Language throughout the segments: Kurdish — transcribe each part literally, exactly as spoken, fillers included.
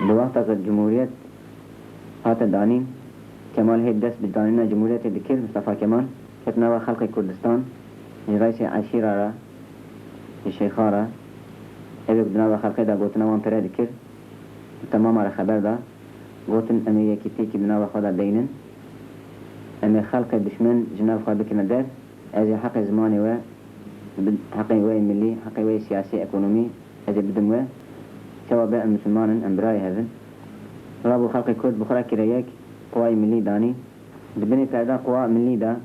Li wexta ku cumhuriyet hate danîn, Kemal hê dest bi danîna cumhuriyetê dikir, Mustafa Kemal ket nava xelkê Kurdistan, ji reysê eşîra re, ji şêxa re, evê ku di nava xelkê de gotina wan pire dikir, bi temama re xeber da, gotin, em ê yekîtiyekî di nava xwe de deynin, em ê xelkê dişmen ji nav xwe bikine der, ez ê heqê zimanê we, bi-, heqê we yê milî, heqê we yê siyasî, ekonomî, ez ê bidim we. Çawa be, em misilman in, em birayê hev in. Rabû xelkê Kurd bi xwe re kire yek, quwayê milî danî. Di binê perda quwa milî de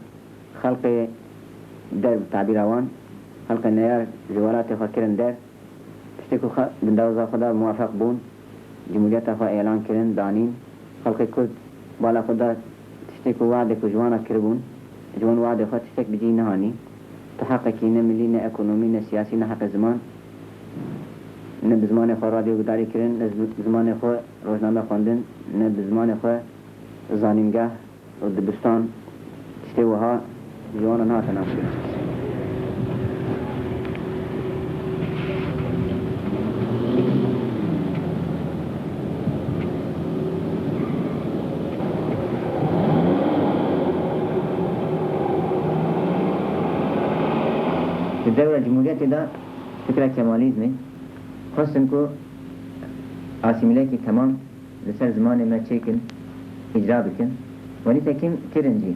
xelkê der bi tabîra wan, xelkê neyar ji welatê xwe kirin der. Tiştê ku xwe di dewza xwe de muwefeq bûn, cumhuriyeta xwe êlan kirin, danîn. Xelkê Kurd bala xwe da tiştê ku we'dê ku ji wan re kiribûn, ji wan we'dê xwe tiştek bi cî nehanî. Tu heqekî ne milî, ne ekonomî, ne siyasî, ne heqê ziman, ne bi zimanê xwe radyo gudarî kirin, ne bi zimanê xwe rojname xwendin, ne bi zimanê xwe zanîngeh û dibistan, tiştê wiha ji wan re nehate naskirin. Di dewra Cumhuriyetê de fikra Kemalîzmê xwestin ku asîmîlekî temam li ser zimanê me çêkin, îcra bikin. Welî tekim kirin jî.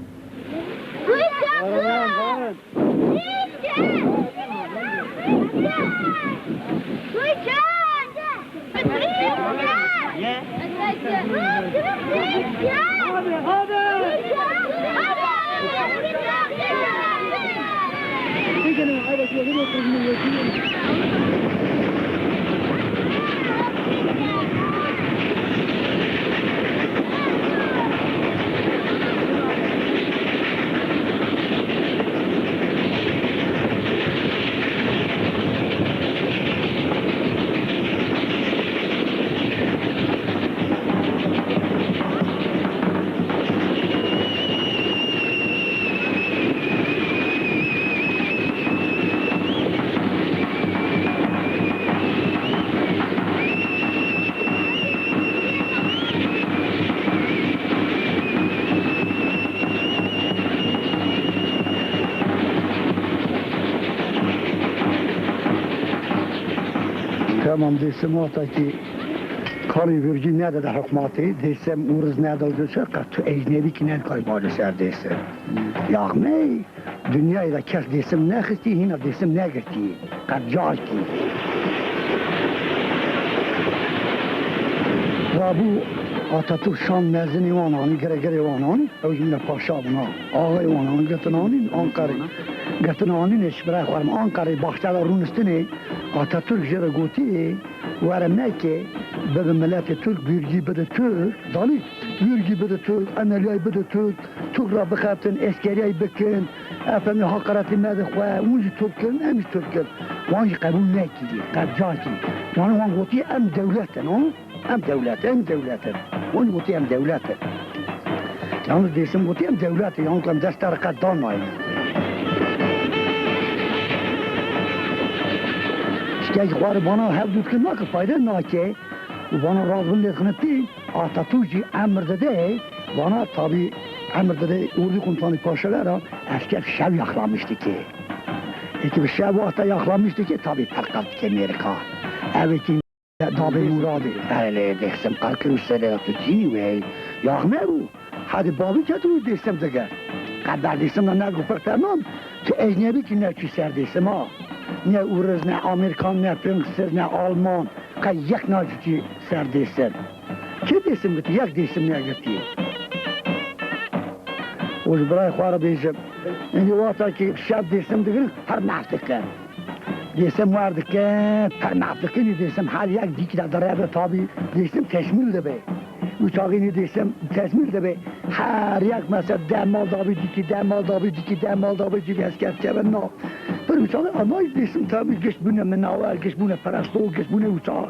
Tamam, Dêsim wextekî karê virgî nedide hikmatê, Dêsim ûriz neda, qet tu ecnebî kî nedikare bale ser Dêsim. Yaxmey, dinyayê de kes Dêsim nexistî, hîna Dêsim negirtî. Qet carekî. Rabû Atatürk şan mezinê wan anî, gire girê wan anî, ew jî mine paşa bûna. Axayê wan anî girtin anîn Anqerê. Girtin anîn ê ji birayê xwe re Anqerê baxçe de rûnistinê, Atatürk jê re gotî, were Mekke, bibe miletê Türk, vergî bide Türk, danî, vergî bide Türk, emeliyayê bide Türk, Türk re bixebtin, eskeriyayê bikin, efendî haqaretê me di xwe, hûn jî Türk in, em jî Türk in. Wan jî qebûl nekiriye, qet carekî. Yanî wan gotiye, em dewlet in, ha? Em dewlet in, em dewlet in. Wan jî gotiye, em dewlet in. Yalnız Dêsim gotiye, em dewlet in, yalnız em dest te re qet dan nayîn. Şikek xwe re bana hev dû dikin nake, fayde nake. Û vana razbin lê dixine pîl, Atatürk jî emir dide, vana tabî emir dide, ordî komutanî paşa vera, esker şev yaxlamiş dike. Êkî bi şev wexta yaxlamiş dike, tabî perqal dike mêrika. Ev êkî dabê Muradê. Belê, Dêsim qal kir û serê tu tînî wê. Yaxme bû. Hadi babî ket û Dêsim digir. Qet ber Dêsim de negot pir temam, tu ecnebî kî neçû ser Dêsim ha. Ne ûriz, ne Amerîkan, ne Fransîz, ne Alman. Qey yek nacikî ser Dêsim. Kê Dêsim girtî? Yek Dêsim negirtî. Û ji birayê xwe re bêjim. Êndî wexta ki şev Dêsim digirin, pir mehf dikin. Dêsim wer dikin, pir mehf dikin, Dêsim her yek dîkî de direve tabî. Dêsim teşmîl dibe. Û çaxî nî Dêsim teşmîl dibe. Her yek mesela deh mal dabî dîkî, deh mal dabî dîkî, deh mal dabî dîkî esker kevin na. Pir û çaxî anayî Dêsim tabî giş bûne minawer, giş bûne peresto, giş bûne û çax.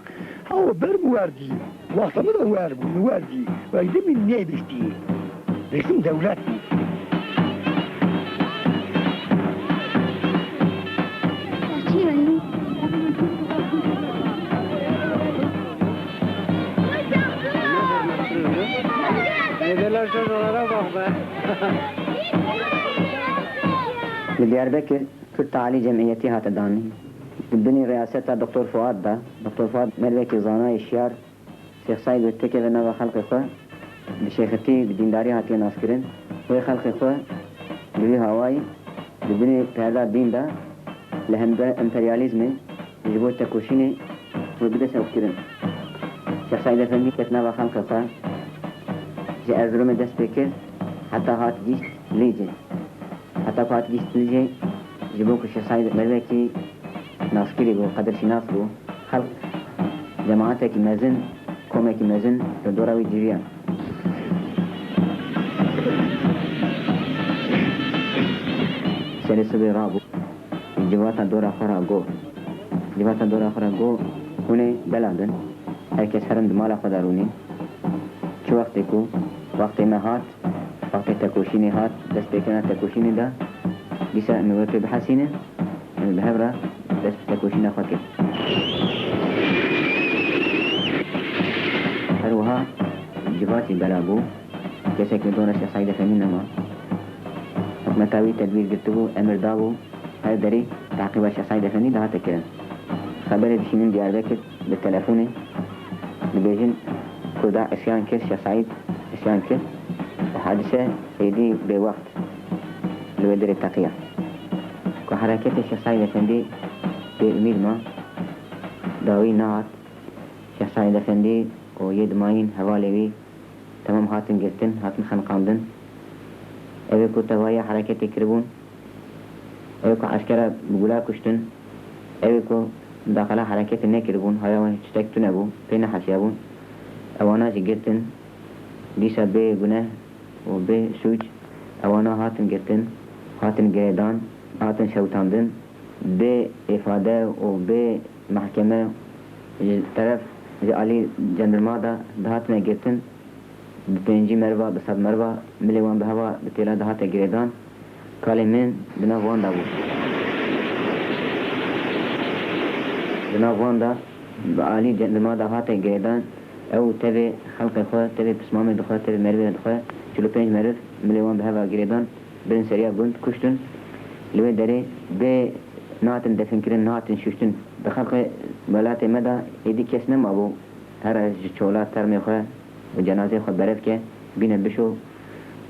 Ew ber mi werdî. Wexta min de wer bû, min werdî. Wek di min nêbîstî. Rêsim dewlet bû. Li Diyarbekir Kürt Taalî Cemiyetî hate danîn. Di binî riyaseta Doktor Fuad de, Doktor Fuad mervekî zana yê şiyar, Şêx Seîd wê têkeve nava xelkê xwe, bi şêxetî, bi dîndarî hatiye naskirin. Wê xelkê xwe bi vî hawayî, di binê perda dîn de, li hember emperyalîzmê ji bo tekoşînê wê bide sewqkirin. Şêx Seîd Efendî ket nava xelkê xwe, ji Erzurumê dest pê kir, heta hat gihîşt Lîcê. Heta ku hat gihîşt Lîcê, ji bo ku Şêx Seîd mervekî naskirî bû, qedirşînas bû, xelk, cemaetekî mezin, komekî mezin li dora wî civîyan. Serê sibê rabû, civata dora xwe ra got. Civata dora xwe ra got, hûn ê bela bin, her kes herin di mala xwe de rûnîn. Çi wextê ku wextê me hat, wextê tekoşînê hat, destpêkirina tekoşînê de, dîsa em ê wê pê bihesînin, em ê bi hev re dest bi tekoşîna xwe kin. Her wiha civatî bela bû, kesek li dora Şêx Seîd Efendî nema. Hikûmeta wî tedbîr girtibû, emir dabû, her derê teqîba Şêx Seîd Efendî dihate kirin. Xeberê dişînin Diyarbekir bi telefonê, dibêjin Kurda isyan kir, Şêx Seîd isyan kir û hadise êdî bêwext li wê derê teqiya. Ku hereketê Şêx Seîd Efendî bêumîd ma, dawî nehat, Şêx Seîd Efendî û yê dimayîn hevalê wî temam hatin girtin, hatin xeniqandin. Ew ê ku tevahiya hereketê kiribûn, ew ê ku eskera bi gula kuştin, ew ê ku daxila hereketê nekiribûn, haya wan tiştek tune bû, pê nehesiyabûn, ewana jî girtin, dîsa bê guneh û bê sûc ewana hatin girtin, hatin girêdan, hatin şewitandin, bê îfade û bê mehkeme ji teref, ji alî cendirma de dihatine girtin, bi pêncî meriva, bi sed meriva milê wan bi heva bi têla dihate girêdan. Kalê min di nav wan de bû. Di nav wan de bi alî cendirma de hate girêdan. Ew tevê xelkê xwe, tevê pismamê dixwe, tevê merivê dixwe, çil û pênc meriv milê wan bi heva girêdan. Birin seriya gund, kuştin. Li wê derê bê nehatin definkirin, nehatin şuştin. Di xelkê welatê me de êdî kes nemabû here ji çola termê xwe û cenazeyê xwe berev ke, bîne bişo,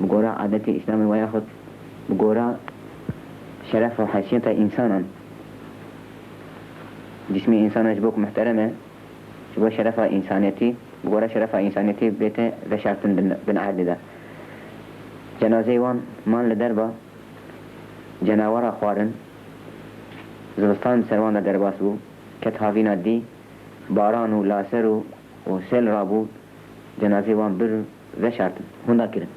bi gora adetê Îslamê we yaxud bi gora şeref û heysiyeta însanan. Cismê însanan ji bo ku muhterem e, ji bo şerefa însaniyetî, bi gora şerefa însaniyetî bête veşartin bin, bin erdê de. Cenazeyê wan man li derba cenawara xwarin, zivistan bi ser wan de derbas bû, ket havîna dî, baran û laser û, û sel rabû, cenazeyê wan bir veşartin, hunda kirin.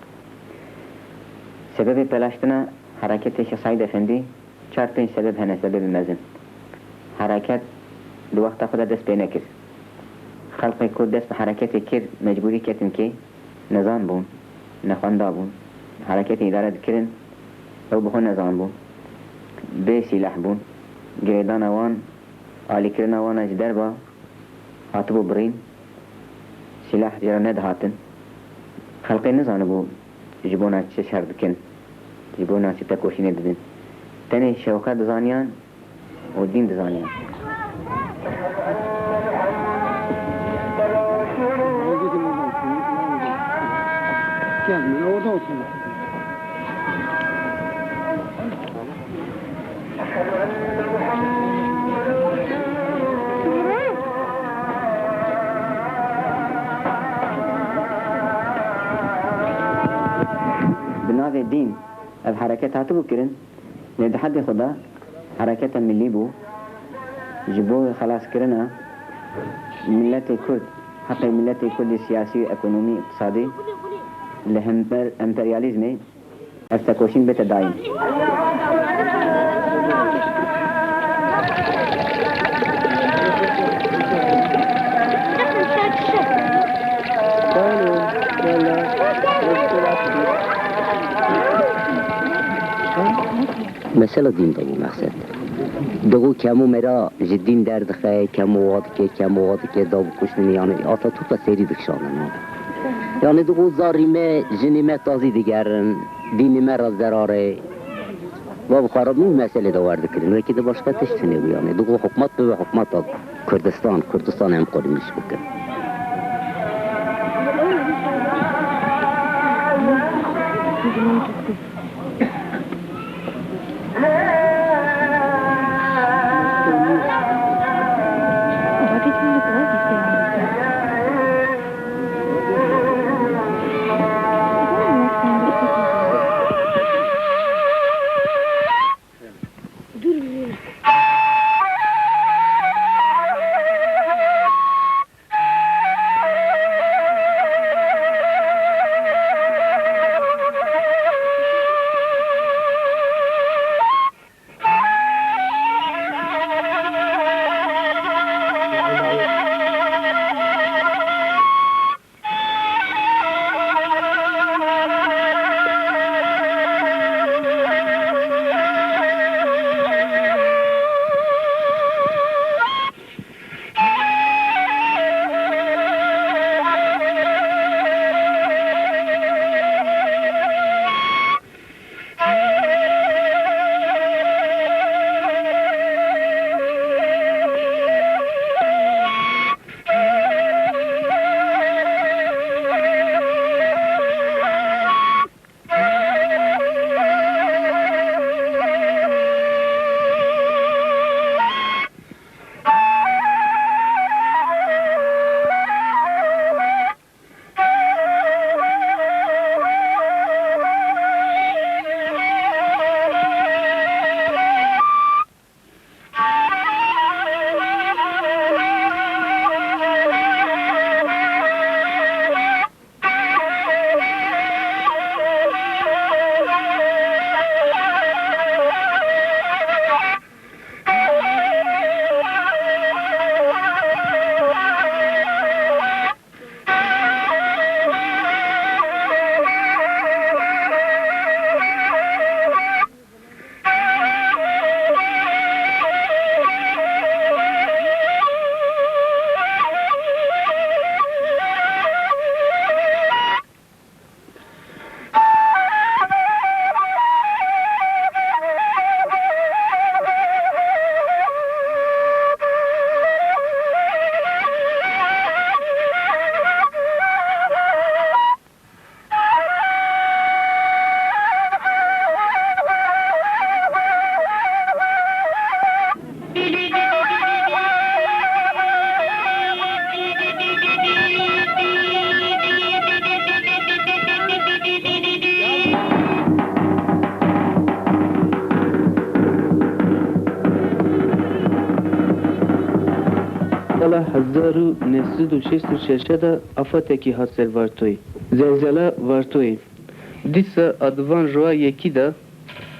Sebebê pelaştina hereketê Şêx Seîd Efendî, çar pênc sebeb hene, sebebê mezin. Hereket di wexta xwe de dest pê nekir. Xelkê ku dest bi hereketê kir, mecbûrî ketin kê, nezan bûn, nexwenda bûn. Hereketê îdare dikirin, ew bi xwe nezan bûn. Bê sîleh bûn. Girêdana wan, alîkirina wan a ji derba hatibû birîn, sîleh jê re nedihatin. Xelkê nizanibû ji bona çi şer dikin, ji bona çi tekoşînê didin. Tenê şewqe dizaniyan û dîn dizaniyan. Gelme, orada olsun. Bi navê dîn ev hereket hatibû kirin, lê di hedê xwe de hereketa millî bû, ji bo xelaskirina miletê Kurd, heqê miletê Kurdî siyasî, ekonomî, îqtisadî li hember emperyalîzmê. Ev tekoşîn bête dayîn. Mesela dîn de bû mexsed. Digo kemo mera ji dîn derdixe, kemo wa dike, kemo wa dike, da bi kuştinê, yani Atatürk de serî dikişandin. Yanî dixwe zarî me, jinî me tazî digerin, dînî me re zerarê. Va bi xwe re min meselê de werdikirin. Wekî de başka tişt hene bû yanî. Dixwe hikûmet bibe hikûmeta Kurdistan, Kurdistan em qurmîş bikin. Sala hezar û neh sed û şêst û şeş de afatekî hat ser Vartoyê. Zelzela Vartoyê. Dîsa a di van roja yekî de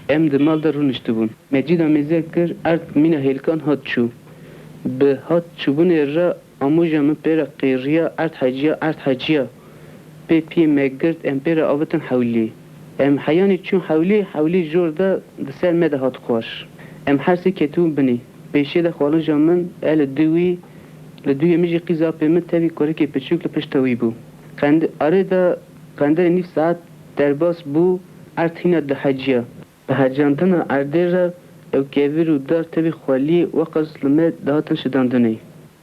em di mal de rûniştibûn. Me cîda mêze kir, erd mîna hêlkan hat çû. Bi hat çûbûnê re amoja min pê re qêriya, erd heciya, erd heciya. Pê piyê me girt, em pê re avitin hewlî. Em heyanî çûn hewlî, hewlî jor de di ser me de hat xwar. Em her sê ketibûn binê. Pêşê de xwalija min e li dû wî, li dûyê min jî qîza pê min tevî kurikê piçûk li pişta wî bû. Qend-, arê de qenderê nîv saet derbas bû, erd hîna diheciya. Bi hecandina erdê re ew kevir û dar tevî xweliyê weqas li me dihatin şidandinê.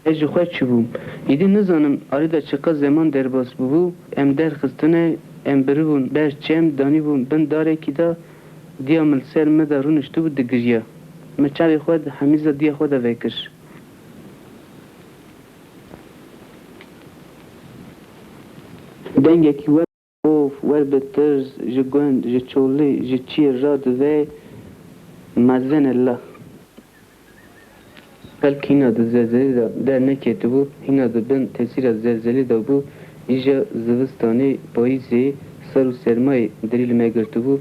Ez ji xwe çûbûm. Îdî nizanim arê de çiqas zeman derbas bûbû, em derxistine, em biribûn ber çem, danîbûn bin darekî de, diya min li ser me de rûniştibû digiriya. Min çavê xwe di hemîza diya xwe de vekir. Dengekî wer Of, wer bi tirs, ji gund, ji çolî, ji çiyê radive mezin e la. Xelk hîna di zelzelê de derneketibû, hîna di bin tesîra zelzelê de bû, îja zivistanê, payîzê, sar û sermayê dirî li me girtibû,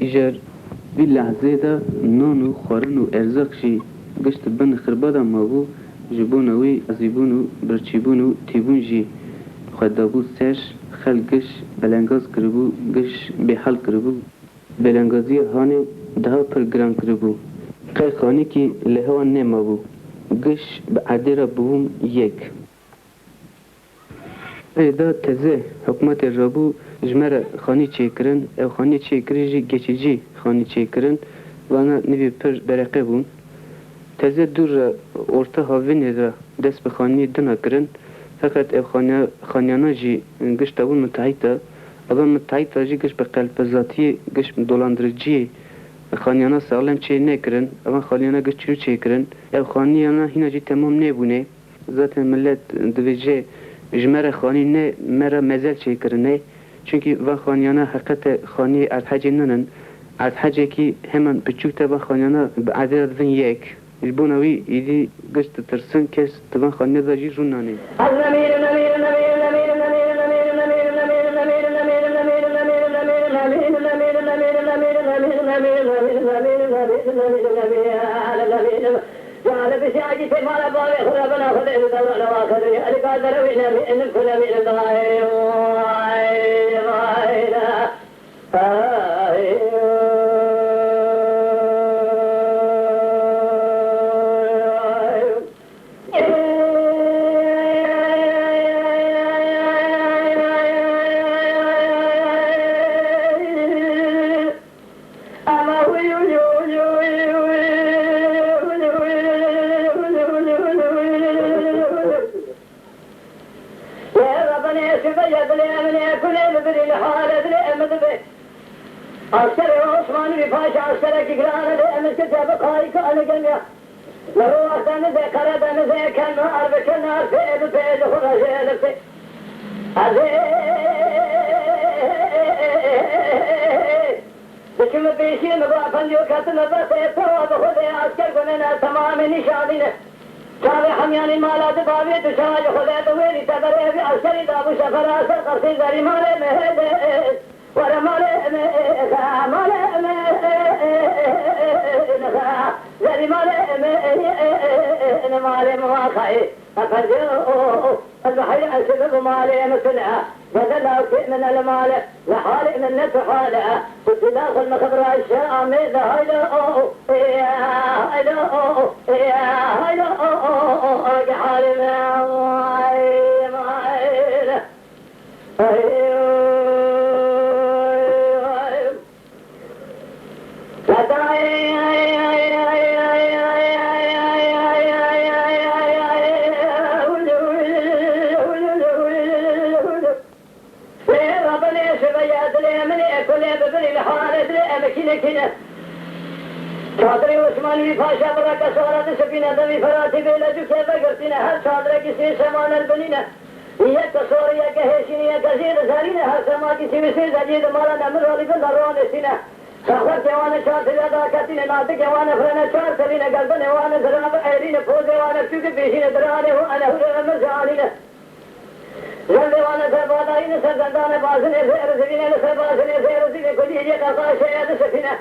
îja Vî lehzê de nan û xwarin û erzaq jî gişt di bin xirba de mabû, ji bona wî ezîbûn û birçîbûn û tîbûn jî xwe dabû ser, xelk giş belengaz kiribû, giş bêhal kiribû. Belengaziya hanê daha pir giran kiribû. Qey xanîkî li hewa nemabû. Giş bi erdê re bûbûn yek. Rê de teze hikûmetê rabû ji me re xanî çêkirin, ew xaniyê çêkirî jî geçici xanî çêkirin, vana nivî pir dereqe bûn. Teze dûr re orta havînê de dest bi xaniyê din a kirin, feqet ev xaniya-, xaniyana jî gişta bûn mitehîta. Eva mitehîta jî giş bi qelpezatiyê, giş bi dolandiriciyê xaniyana saxlem çê nekirin. Evan xaniyana giş çû çêkirin. Ev xaniyana hîna jî temam nebûne. Zaten millet dibêje, ji me re xanî ne, me re mezel çêkirine. Çunkî van xaniyana heqete xaniyê erdhecê ninin. Erdhecekî heman piçûk te van xaniyana bi erdê re dibin yek. Ji bona wî êdî giş ditirsin, kes di van xaniya de jî rû nanê. Asker Osmanlı bir paşa asker ki girana de emir ki tabi kayık anı gemiye. Li rû Akdenizê, Qeredenizê, kenar bi kenar pê bi pê li xwe re jê li pê. Ez ê diçim pêşî min got, efendiyo, ketime bes ê tewa bi xwe dê asker gunene, temamê nîşanîne. Çavê hemyanî mala di bavê tu çawa ji xwe dê bi wêrî te berê vî askerî dabû sefera ser qersê zerî malê me hê de. Were malê me, malê me, zerî malê me, malê me wa xayê. Efendiyo, ez bi heyr ez bi malê me tune. Bedela kê min el male, li halê min ne tu hale. Tu tila xwe me xibra şe amê de hayda o, hayda o, hayda o, halê me, vay, vay. Çadırê Osmanî Paşa bi reke sora di sipîne, devî Feratî bê lecûkê vegirtîne, her çadirekî sê şemanel binîne. Yek tesor, yek hêşîn, yek jê dizerîne, her semakî sî û sê zeriyê di mala nemir alî bin de ronêsîne. Serxwekê wan e çar tiliya daketîne, natikê wan e firene çar telîne, gerdinê wan e zirabi eyrîne, pozê wan e piçûkî pêşîne, diranê wan e hûrê emir canîne. Zendê wan e serbadayîne, ser zendane bazinê zêr zivîne, li ser bazinê zêr zivîne, kulî hêdî qerqaşe ya disifîne.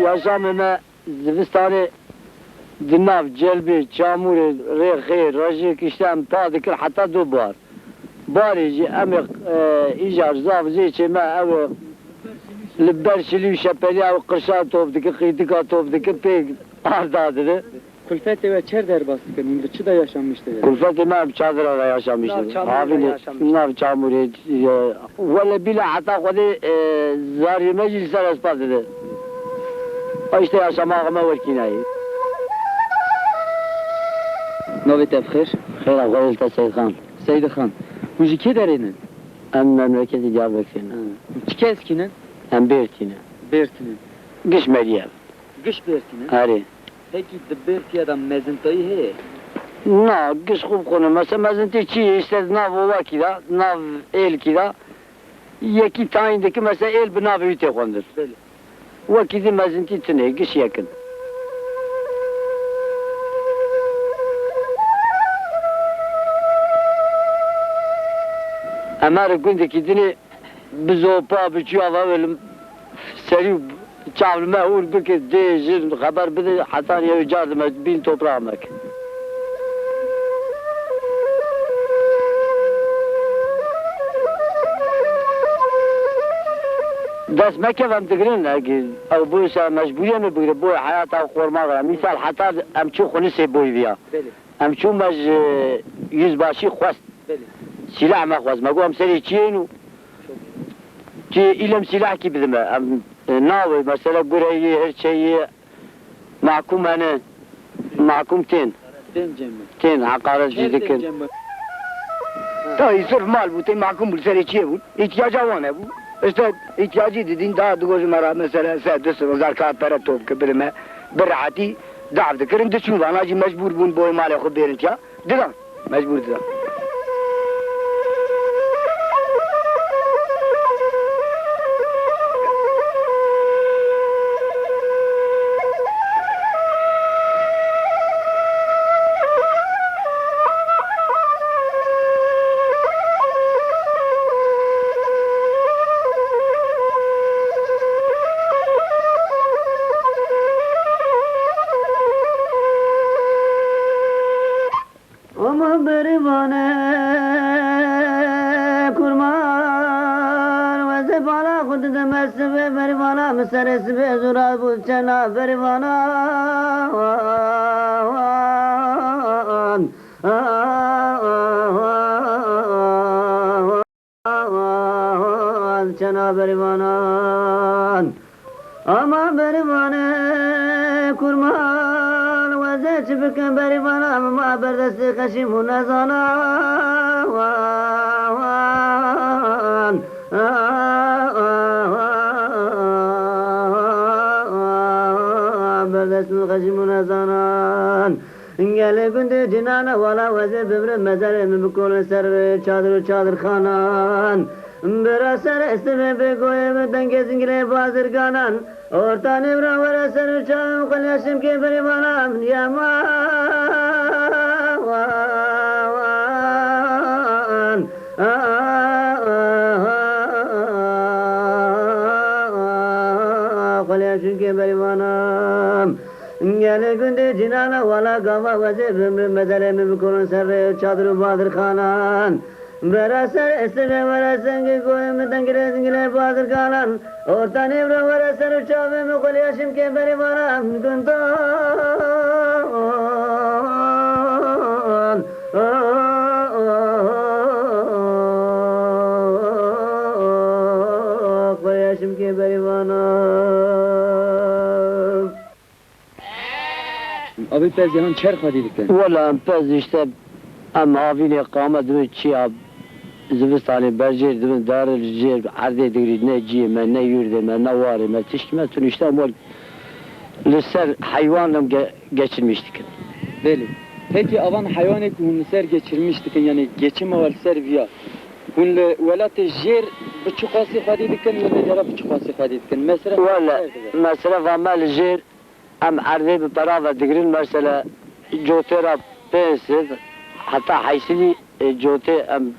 Yaşamê me zivistanê di nav celbê, çamûrê, rêxê, rejêk, îşte em ta dikir heta do bar. Barê jî em ê, e, îcar zaf zêçê me ew ê li ber şilî û şepelî ew qirşa top dike, qîtika top dike, pê arda dide. Kulfetê we çer derbas dikin? Hûn di çi de yaşamiş dibin? Kulfetê me bi çadira de yaşamiş dibin. Havînê, nav çamûrê, e, wele bîle heta Xwedê, e, zariyê me jî li ser espa dide. Ha, îşte yaşama me werkînayê. Navê te bi xêr? Xêra Xwedê li te Seyîd Xan. Seyîd Xan. Hûn ji kê derê ne? Em memleketî Diyarbekirê ne. Hı. Çi keskî ne? Em Bêrtî ne. Bêrtî ne. Giş Meriyê. Giş Bêrtî ne? Erê. Pekî di Bêrtîya de mezintayî heye? Na, giş xwe bi xwe ne. Mesela mezintî çi ye? Îşte di nav owakî de, di nav êlkî de yekî tayîn dike, mesela êl bi navê wî tê xwendin. Belê. Wekî di mezintî tune ye, giş yek in. Em her gundekî dinê bi zopa, bi çiya ve li serî û çav li me hûr bike, dê, jin xeber bide, hetanî ew ê car di me bîn topraxa me ke. Dest mekeve em digirin, eg ew boy se mecbûrî em ê bigire, boy heyata xorma ve. Mîsal heta em çû Xunisê boy viya. Belê. Em çû me ji yüzbaşî xwest. Belê. Sîlah me xwest. Me got em serê çiyên û çi îlem sîlahkî bidime. Em, e, navê mesela gureyê, hirçeyê, mahkûm hene. Mahkûm tên. Tên cem. Tên, heqaret jî dikin. Cem. Tahî sirf mal bû, tên mahkûm bû, li serê çiyê bûn. Îhtiyaca wan hebû. İşte îhtiyacî didîn, daha digot ji me re mesela se du sed hezar kağıt pere top ki bidime. Bi rehetî dav dikirin, diçûn vana jî mecbûr bûn boy malê xwe bêrin tiya. Didan. Mecbûr didan. Ama berîvane kurman, wezê bala xwe dideme sibê, berîvana min serê sibê zûra bû çena berîvana. Çena berîvanan. Ama berîvane kurman, wezê çi bikin berîvana, ma berdestê xeşîm û nezana. Berdestê xeşîm û nezanan. Gelê gundê cinane wala wezê bimrim, mezelê min bikolin ser çadir û çadirxanan. Bira ser estivê bê goyê min dengê zingilê bazirganan. Orta nêvra were ser û çavê min, xwelya şimkê berîvana min yema wan. Xwelya şimkê berîvana min. Gelê gundê cinana wala gava wezê bimrim, mezelê min bikolin ser rê çadir û badirxanan. Bera ser estivê were sengê goyê min dengilê zingilê badirganan. Orta nêvro were ser û çavê min xwelya şimkê berîvanan gundan. Xwelya şimkê berîvanan. Avê pezê han çer xwedî dikin. Wela em pez işte em havînê qame dibin çiya zivistanê berjêr dibin, darê li jêr erdê digirî, ne ciyê me, ne yurdê me, ne warê me, tişkî me tune işte em wek li ser heywan em ge-, geçirmiş dikin. Belê. Peki avan heywanê ku hûn li ser geçirmiş dikin, yani geçim ew li ser viya, hûn li welatê jêr bi çiqasî xwedî dikin, li vê dera bi çiqasî xwedî dikin? Mesref Wele, ser dibe. Mesrefa me li jêr Em erdê bi pera ve digirin, mesela cotê re pênc sed heta heyşt sedî, e, cotê em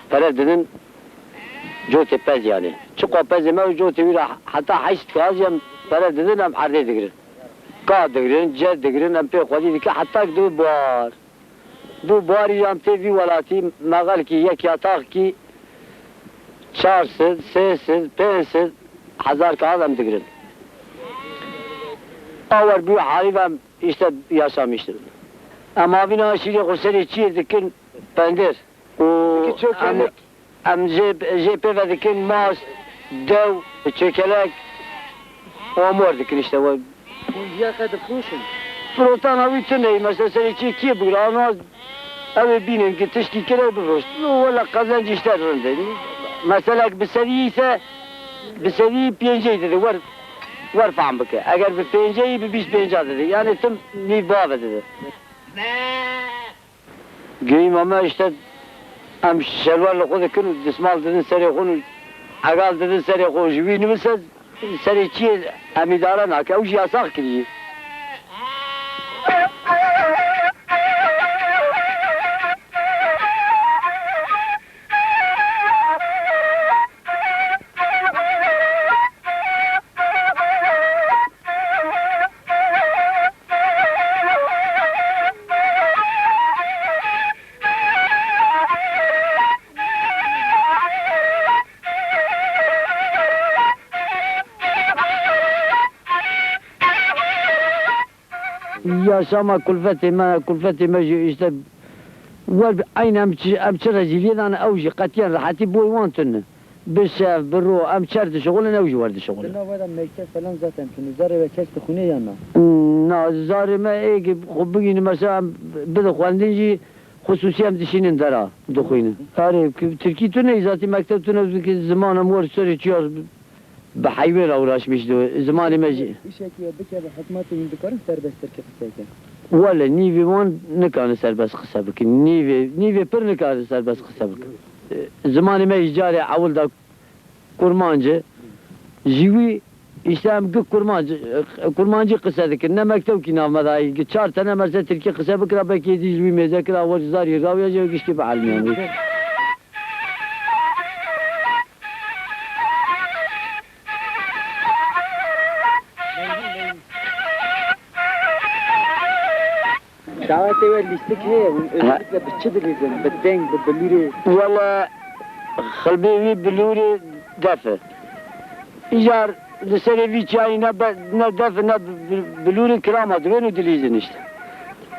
pere didin, cotê pez yani. Çiqa pezê me û cotê wî re heta heyşt kazî em pere didin, em erdê digirin. Ka digirin, ce digirin, em pê xwedî dikin, heta ki dibe buhar. Bû barî yan tê vî welatî, mexelkî, yek yataxkî çar sed, sê sed, pênc sed, hezar kağıt em digirin. Awer bû halî ve em işte yaşamıştır. Em havîna şîrê xwe serê çiyê dikin pendir. Û Peki çökelek? Em jê, jê pê ve dikin mas, dew, çökelek, amor dikin işte. Hûn viya xwe difroşin? Firotana wî tune ye, mesela serê çê kê bigire, ana ew ê bînin ki tiştî kir ew bifroşt. Wela qezenc işte rind e. Mesela bi sedî ise, bi sedî pêncê dide, wer, wer fehm bike. Eger bi pêncê, bi bîst pênca dide. Yani tim nîv bave dide. Geyî me me işte em şelwar li xwe dikin û dismal didin serê xwe û egal didin serê xwe û ji wî nivise serê çiyê em îdare nake. Ew jî yasax kiriye. Yaşama kulfetê me, kulfetê me jî işte wer bi-, eyn em çi, em çi rezîliyê dane ew jî qetiyen rehetî boy wan tune. Bi şev, bi ro, em çer dişixulin, ew jî wer Di dişixulin. Nava de mektev falan zaten tune. Zarê we kes dixwîne ya na? Na, zarê me ê ki xwe bigîne, mesela em bide xwendin jî xusûsî em dişînin dera dixwînin. Erê, ki tirkî tune, zatî mektev tune, ki ziman em wer serê çiyar bi heyvê re uğraşmış di zimanê me jî. Îşekî we bikeve hikûmetê hûn dikarin serbest tirkî qise kin? Wele nîvê wan nikarin serbest qise bikin. Nîvê, nîvê pir nikarin serbest qise bikin. E, zimanê me jî carê ewil de kurmanc e. Ji wî îşte em gi kurmanc, e, kurmancî qise dikin. Ne mektewkî nav me de heye. Gi çar tene merse tirkî qise bikira, belkî êdî ji wî mêze kira, wer zarî rawiya jî giştî bielmiyan. Dawetê we lîstik heye, hûn Ha. özellikle bi çi dilîzin? Bi deng, bi bilûrê? Wele xilbê wî bilûrê def e. Îcar li serê vî çiyayî ne be-, ne def e, ne bi-, bi-, bilûrê kirama dibên û dilîzin işte.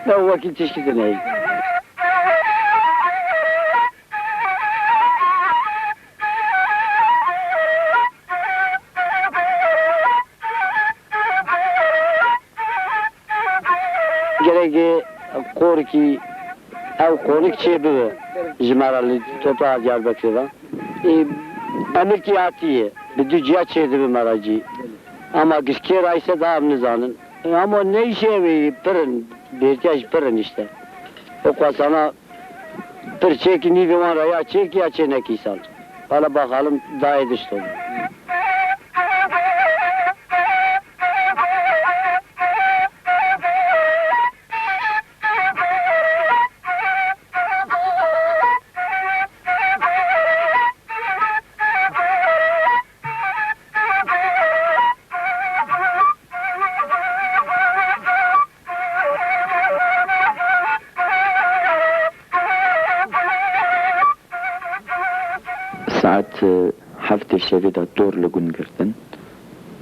Ne wekî tişkî din heye. Gerek qorikî, ew qorik çêbibe ji me re li toprağa Diyarbekirê de. Ê, emirkî hatiye, bi du ciya çêdibe me re cî. Ama gişkê re ise daha em nizanin. Ama ne îşê ew ê pir in, bêrtiya jî pir in işte. O xwesana Pir çêkî nîvê wan re ya çêkî ya çênekî sal. Hala baxalim dayê dişto. Saet, e, heftê şevê de dor li gund girtin.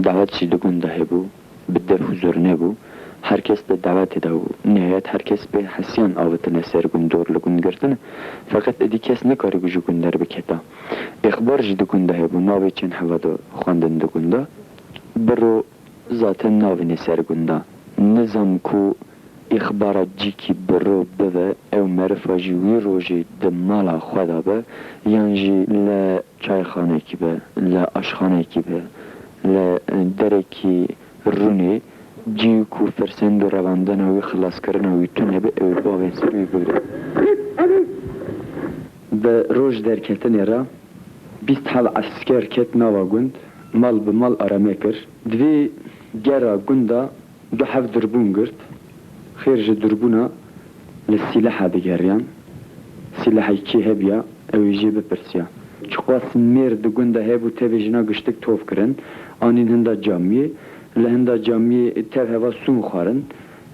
Dawet jî di gund de hebû, bi def û zurne bû. Her kes di dawetê de bû. Nihayet her kes pê hesiyan avitine ser gund, dor li gund girtin. Feqet êdî kes nikarîbû ji gund derbiketa. Îxbar jî di gund de hebû, navê çend heva de xwendin di gund de. Bi ro Zaten navînê ser gunda. Nizam ku îxbara cîkî bi ro bive, ew merifa jî wî rojê di mala xwe de be, yan jî li çayxanekî be, li aşxanekî be, li derekî rûnê, cî ku firsend û revandina wî, xilaskirina wî tune be, ew ê bavên ser wî bigre. Bi roj derketinê re bîst heb esker ket nava gund, mal bi mal arame kir. Di vê gera gunda du heb durbûn girt. Xêr ji durbûna li sîleha digeriyan. Sîlehê kê hebiya, ew ê jê bipirsiya. Çiqas mêr di gunda hebû, tevê jina giştik tov kirin, anîn hinda camiyê. Li hinda camiyê tev heva sûn xwarin.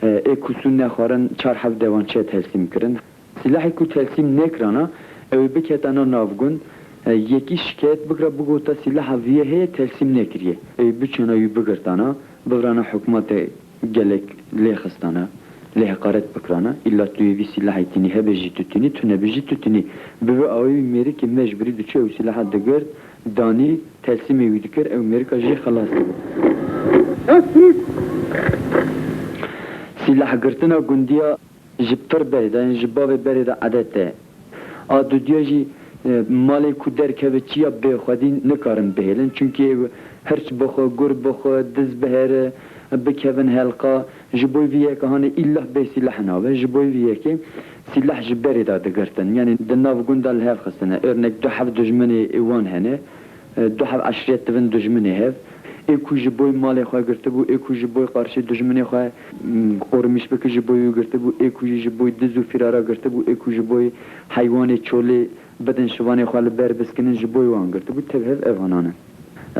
Ê ku sûn nexwarin, çar heb dewançe telsîm kirin. Sîlehê ku telsîm nekirana, ew ê biketana nav gund, e, yekî şikayet bikira, bigota sîleha viyê heye, telsîm nekiriye. Ew ê biçûna wî bigirtana, bivirana hikûmetê, gelek lê xistana, lê heqaret bikirana. Îlla tu yê vî sîlehê tînî, hebe jî tu tînî, tu nebe jî tu tînî. Bi vî awayî wî mêrikê mecburî diçû ew sîleha digirt, danî, telsîmê wî dikir, ew mêrika jê xelas dibû. Sîlehgirtina gundiya ji pir berê de, yanî ji bavê berê de edet e. A dudiya jî, e, malê ku derkeve çiya bê xwedî nikarin bihêlin. Çunkî ew hirç bixwe, gur bixwe, diz bihere, bikevin helqa, ji bo vî yeke hanê îllah bê sîleh nabe. Ji bo vî yekê sîleh ji berê de digirtin. Yanî di nav gunda li hev xistine. Örnek du heb dijminê wan hene. E, du heb eşîret dibin dijminê hev. Ê ku ji boy malê xwe girtibû, ê ku ji boy qarşî dijminê xwe, m, qormîş bike, ji boy wî girtibû, ê ku jî ji boy diz û firara girtibû, ê ku ji boy heywanê çolê bidin şivanê xwe li ber biskinin, ji boy wan girtibû, tev hev ev hanan in.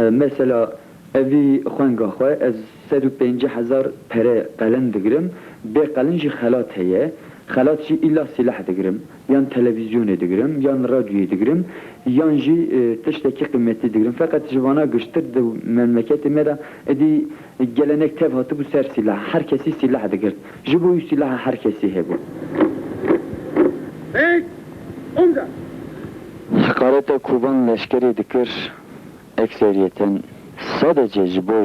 E, mesela, evî xwenga xwe ez sed û pêncî hezar pere qelin digirim, bê qelin jî xelat heye. Xelat jî îlla sîleh digirim, yan televîzyonê digirim, yan radyoyê digirim, yan jî, e, tiştekî qîmetî digirim. Feqet ji vana giştir di memleketê me de êdî gelenek tev hatibû ser sîleh. Her kesî sîleh digirt. Ji bo wî sîleha her kesî hebû. Hey! Umda! Heqareta ku van leşkerê dikir, ekseriyeten sadece ji bo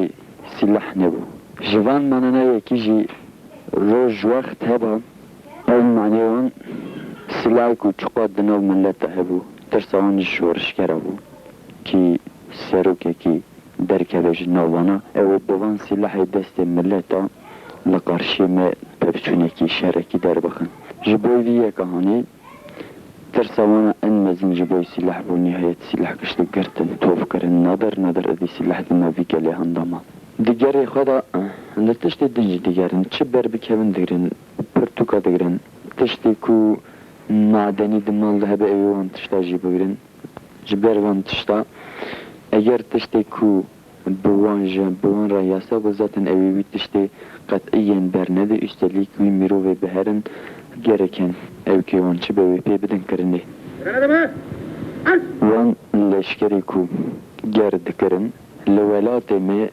sîleh nebû. Ji van manena yekî jî roj wext heba, ev manê wan sîlehê ku çiqas di nav mileta hebû, tirsa wan ji şorişgera bû, kî serokekî derkeve ji nav vana, ew ê bi van sîlehê destê mileta li qarşiyê me pevçûnekî, şerekî derbixin. Ji bo vî yeka hanê tirsa wana en mezin ji bo sîleh bû, nihayet sîleh giştî girtin, top kirin, nadir nadir êdî sîleh di nav vî gelê handa ma. Di gerê xwe de, eh, li tiştê din jî digerin, çi ber bikevin digirin, pirtûka digirin, tiştê ku madenî di mal de hebe, ew ê wan tişta jî bigirin. Ji ber van tişta, eger tiştê ku bi wan ji, bi wan re yasa bû, zaten ew ê wî tiştê qet'î yên bernedin, üstelik wî mirovê biherin, gereken ew kê wan çi be wê pê bidin kirinê. Wan leşkerê ku ger dikirin, li welatê me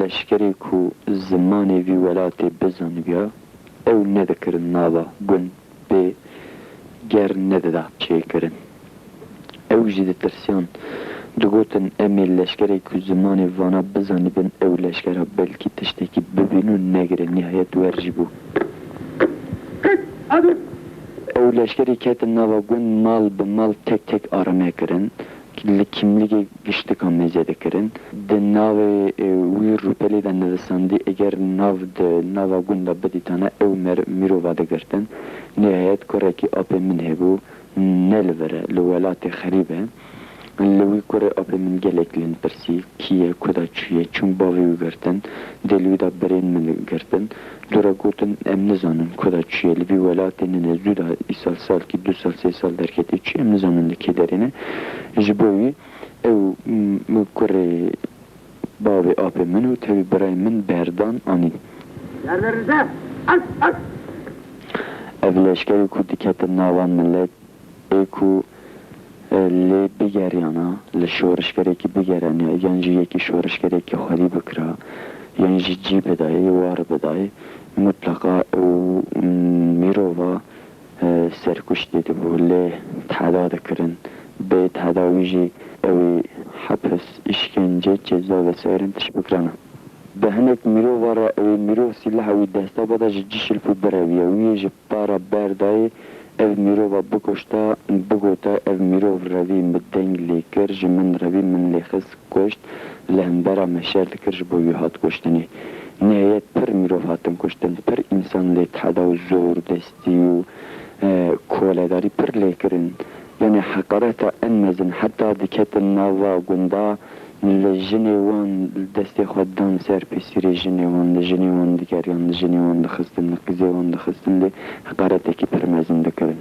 leşkerê ku zimanê vî welatê bizanibiya, ew nedikirin nava gund pê ger nedida çêkirin. Ew jî ditirsiyan, digotin, em ê leşkerê ku zimanê vana bizanibin, ew leşkera belkî tiştekî bibîn û negire. Nihayet wer jî bû. Ew leşkerî ketin nava gund, mal bi mal tek tek arame kirin. Li kimlîgê giştika mêze dikirin. Di navê, e, wî rûpelê de nivisandî, eger nav di nava gunda bidîtana, ew mer-, mirova digirtin. Nihayet kurekî apê min hebû, ne li vir e, li welatê xerîb e. Li wî kurê apê min gelek lin pirsî, kî ye, ku da çûye, çûn bavê wî girtin, dê li wî da birên min girtin. Dû re gotin, em nizanin ku da çûye, li vî welatê nine, zû da îsal salkî, du sal, sê sal derketî çûye, em nizanin li kê derê ne. Ji bo wî ew, m-, kurê bavê apê min û tevî birayê min berdan anîn. Ev leşkerê ku diketin nava milet, ê ku, e, lê bigeriyana, li şorişgerekî bigeriyana, yan jî yekî şorişgerekî xwedî bikira, yan jî cî bidayê, war bidayê, mutleqa ew, m-, mirova, e, serkuştê dibû, lê teheda dikirin. Bê teheda wî jî ew ê hepis, îşkence, ceza vesaire tişt bikirana. Bi hinek mirova re ew ê mirov sîleha wî desta bada ji cî şilp û bireviya wî yê ji para berdayê, ev mirova bikuşta, bigota, ev mirov revî min deng lê kir, ji min revî min lê xist, kuşt, li hembera me şer dikir, ji bo wî hat kuştinê. Nihayet pir mirov hatin kuştin, pir însan lê teheda û zor destî û, e, koledarî pir lê kirin. Yanî heqareta en mezin heta diketin nava gunda, li jinê wan li destê xwe dan ser pêsîrê jinê wan, li jinê wan digeriyan, li jinê wan dixistin, li qîzê wan dixistin, lê heqaretekî pir mezin dikirin.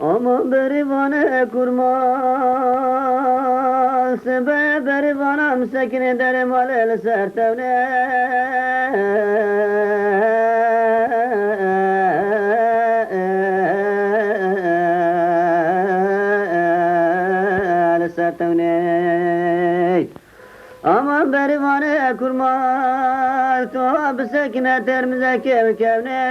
Ama berî vane kurma, sibê berî vana em sekinê derê malê li ser tewnê. Li ser tewnê. Ama berîvanê kurma, tu bisekine termizekê bikevnê.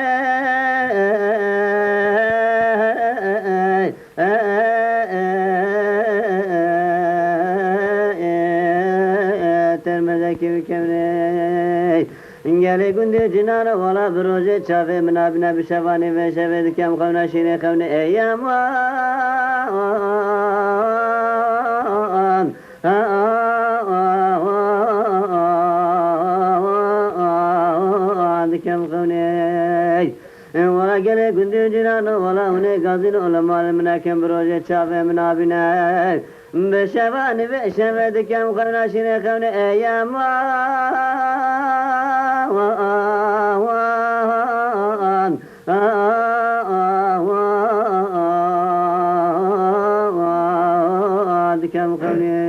Termizekê bikevnê. Gelê gundê cinana wala bi rojê çavê min abine bi şevanê vê şevê dikem xewna şîrê xewnê ey aman. Wala gelê gundî û cîran, wala hûnê gazîn û li mal min nekin, bi rojê çavê min nabîne. Bi şevanî vê şevê dikem xewna şîrê xewnê eyaman. Dikem xewlê.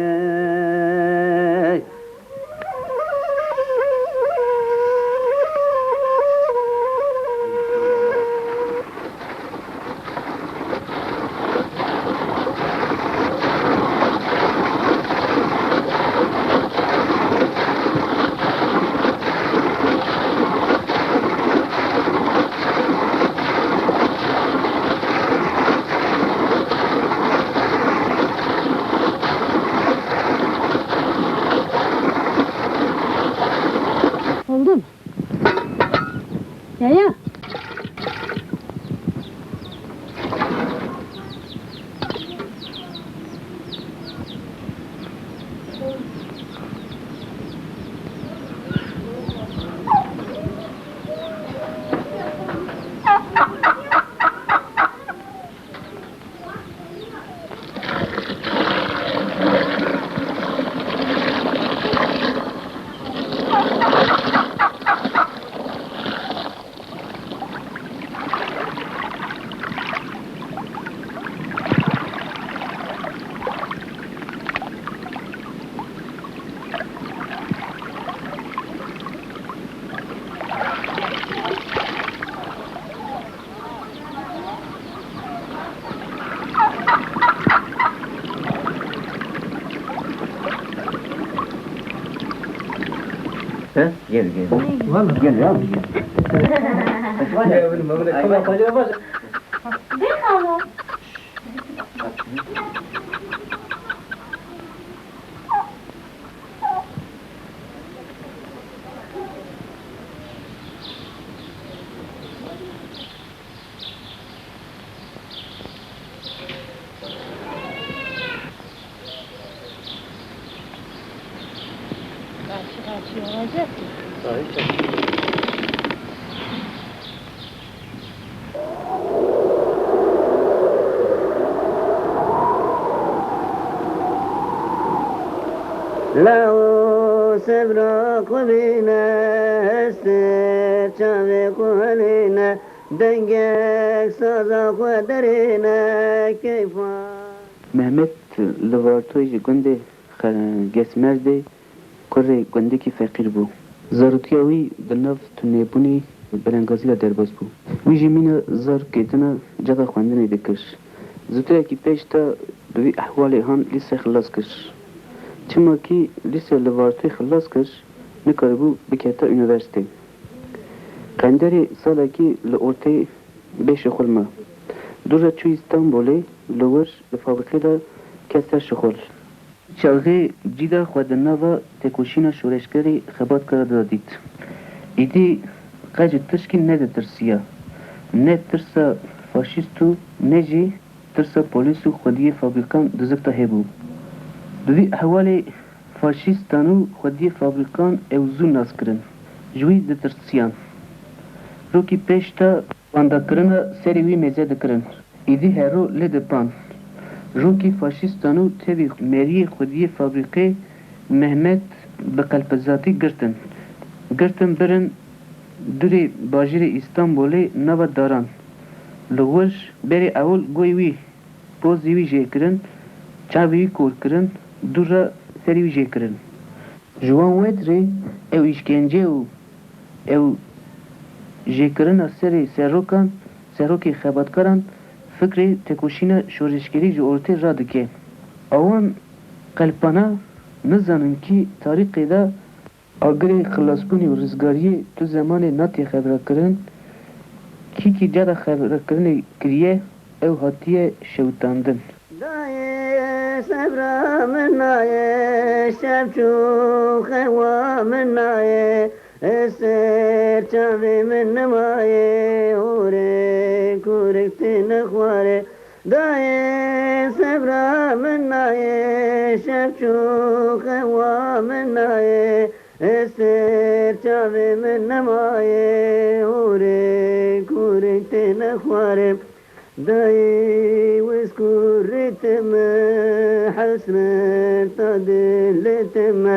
Oldu mu? Ya, ya. He? Gel, gel. Valla. Gel ya. Gel, benim, benim. Ay, bak. Lawo sebra xwe bîne, hestê çavê xwe helîne, dengek saza xwe derîne, keyfa. Mehmet li Vartoyê ji gundê Xe-, Gesmerdê kurê gundekî feqîr bû. Zarotiya wî di nav tunebûnê belengazî de derbas bû. Wî jî mîna zarokê din a ceda xwendinê dikir. Zûtirekî pêş de bi vî ehwalê han lîse xilas kir. Çima kî lîse li Vartoyê xilas kir, nikaribû bikete unîversîte. Qenderê salekî li ortê bê şixul ma. Dû re çû Îstanbulê, li wir li fabrîkê de ket ser şixul. Çaxê cîda xwe di nava têkoşîna şoreşgerê xebatkara de dît. Îdî qe ji tişkî neditirsiya. Ne tirsa faşîst û ne jî tirsa polîs û xwediyê fabrîkan di zikta hebû. Bi vî ehwalê faşîstan û xwediyê fabrîkan ew zû nas kirin. Ji wî ditirsiyan. Rokî pêş de wendakirina serê wî mêze dikirin. Îdî hero lê dipan. Rokî faşîstan û tevî meriyê xwediyê fabrîkê Mehmet bi qelpizatî girtin. Girtin birin dûrê bajêrê Îstanbulê nava daran. Li wir berê ewil goyê wî, pozê wî jê kirin, çavê wî kor kirin, dû re serê wî jê kirin. Ji wan wetrê ew îşkence û ew jêkirina serê serokan, serokê xebatkaran fikrê tekoşîna şoreşgerî ji ortê radike. Awan qelpana nizanin kî tarîxê de agirê xilasbûnê û rizgariyê tu zemanê natiye xebrekirin, kî kî cara xebrekirinê kiriye, ew hatiye şewitandin. Dayê sebra min nayê, şev çû xewa min nayê, ê ser çavê min nimayê, horê kurik tê nexwarê. Dayê sebra min nayê, şev çû xewa min nayê, ê ser çavê min nimayê, horê Kurê têne xwarê, dayê wez kurê te me, hesreta dilê te me,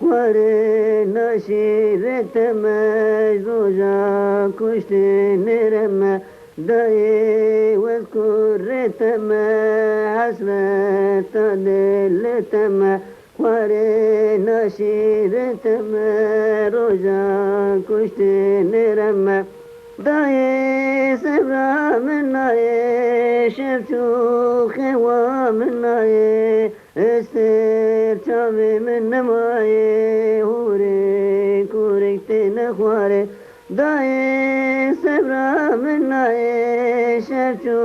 xwarê naşîrê te me, roja kuştê nêre me, dayê wez kurê te me, hesreta dilê te me, xwarê naşîrê te me, roja kuştê nêre me. Dayê sebra min nayê, şev çû xewa min nayê, estêr çavê min nemayê, hûrê kurek têne xwarê. Dayê sebra min nayê, şev çû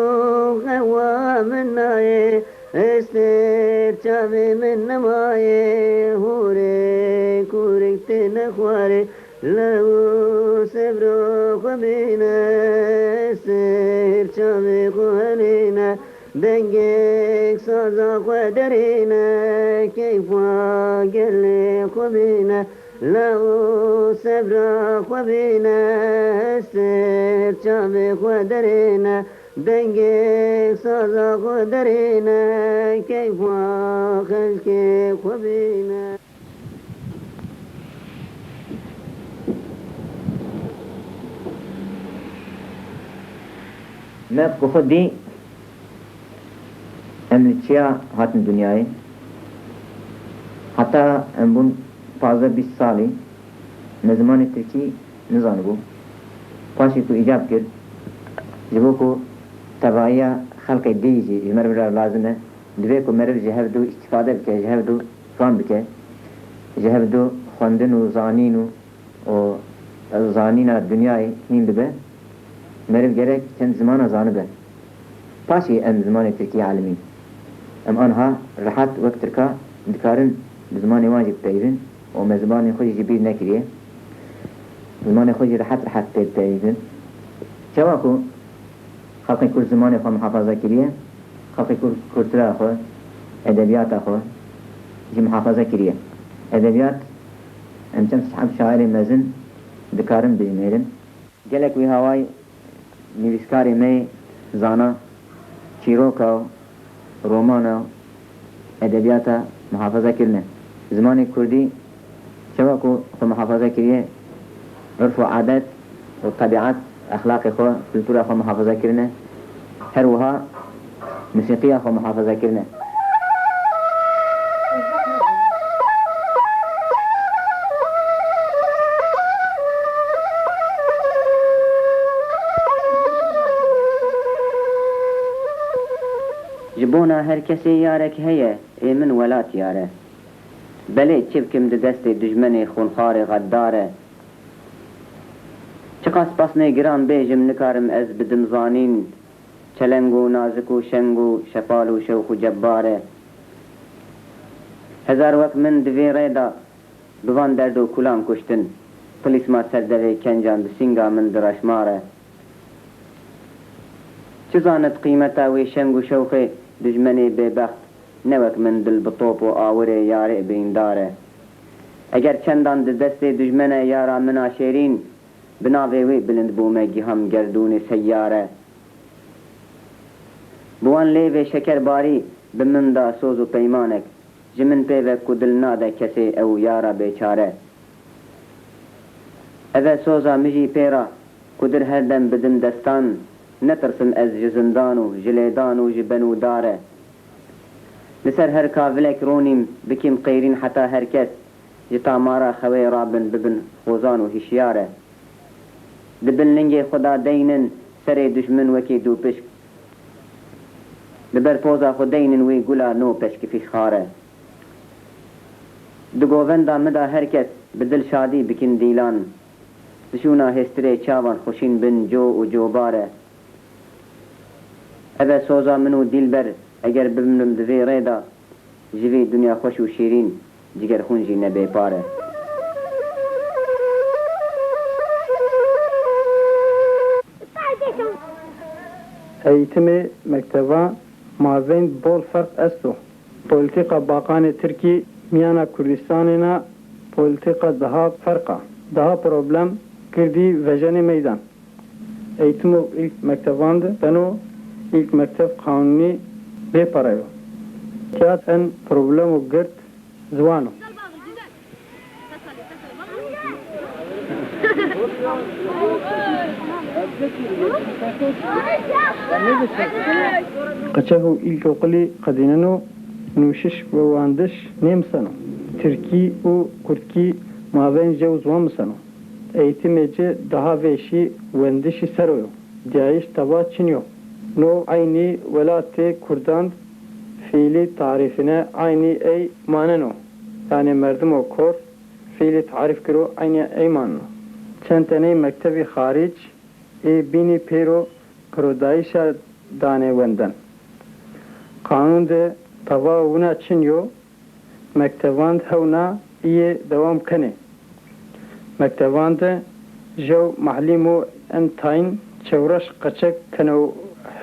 xewa min nayê, estêr çavê min nemayê, hûrê kurek têne xwarê. Lew sebra xwe bîne, sêr çavê xwe helîne, dengek saza xwe derîne, keyfa gelê xwe bîne. Lew sebra xwe bîne, sêr çavê xwe derîne, dengek saza xwe derîne, keyfa xelkê xwe bîne. Me bi xwe dî em li çiya hatin dinyayê. Heta em bûn pazdeh bîst salî, me zimanê tirkî nizanibû. Paşê ku îcab kir, ji bo ku tevahiya xelkê dî jî ji me re bira lazim e, divê ku meriv ji hev du îstîfade bike, ji hev du fam bike, ji hev du xwendin û zanîn û û zanîna dinyayê hîn bibe, meriv gerek çend zimana zanibe. Paşê em zimanê tirkî elimîn. Em anha rehet wek tirka dikarin bi zimanê wan jî bipeyivin û me zimanê xwe jî ji bîr nekiriye. Zimanê xwe jî rehet rehet pê dipeyivin. Çawa ku Xelkê Kurd zimanê xwe muhafaza kiriye, xelkê Kurd kultura xwe, edebiyata xwe jî muhafaza kiriye. Edebiyat, em çend seheb şairê mezin dikarin bijimêrin. Gelek wî hawayî nivîskarê me yê zana çîroka û romana û edebiyata muhafaza kirine. Zimanê kurdî çawa ku xwe muhafaza kiriye, urf û adet û tebiat, exlaqê xwe, kultura xwe muhafaza kirine. Her wiha musîqiya xwe muhafaza kirine. Ji bona her kesê yarek heye, ê min welat yar e. Belê çi bikim di destê dijmenê xûnxarê xeddar e. Çiqas pesnê giran bêjim nikarim ez bidim zanîn, çeleng û nazik û şeng û şepal û şewq û cebbar e. Hezar wek min di vê rê de bi van derd û kulan kuştin, tilîsma ser devê kencan bi sînga min direşmar e. Çi zanit qîmeta wê şeng û şewqê dijmenê bêbext, ne wek min dil bi top û awirê yarê birîndar e. Eger çendan di destê dijmene yara min a şêrîn, bi navê wê bilind bûme giham gerdûnê seyyar e. Bi wan lêvê şekerbarî bi min da soz û peymanek, ji min pê ve ku dil nade kesê ew yara bêçare. Ev e soza min jî pê re, ku dir her dem bidim destan, netirsim ez ji zindan û ji lêdan û ji ben û dare. Li ser her kavilek ronîm, bikîm qêrîn heta her kes, ji tamara xewê rabin bibin xozan û hişyar e. Di bin lingê xwe de deynin serê dijmin wekî dûpişk. Li ber poza xwe deynin wî gula nû peşkifî xar e. Di govenda min de her kes bi dil şadî bikin dîlan. Di şûna hêstirê çavan xweşîn bin co û cobar e. Ev e soza min û dîlber, eger bimrim di vê rê de, ji vê dinya xweş û şîrîn, cigerxûn jî ne bêpar e. Eğitimê mekteba mabên bol ferq esto. Polîtîka baqanê tirkî miyana Kurdistanê na polîtîka daha ferq a. Daha problem girdî vejenê meydan. Eğitimo ilk mektevan de beno, ilk mektev qanûnî bê pere yo. Tiyat en problemo gird ziwan o. Qeçek û îlkoqulî qedîneno, nûşiş û wandiş nêmiseno. Tirkî û kurdkî mabên jew ziwan miseno. Eğitimê ci daha vêşî wendişî sero yo. Diyayîş teva çin yo. No eynî welatê kurdan fiîlî tarîfine eynî ey maneno. Yanê merdimo kor fiîlî tarîf kiro eynî ey maneno. Çend tenê mektevî xarîc ê bînî pêro pirodayîşa danê wenden. Qanûn de teva wina çin yo, mektevand hewna iyê dewam kenê. Mektevand jew mahlîm û en tayn çewreş qeçek keno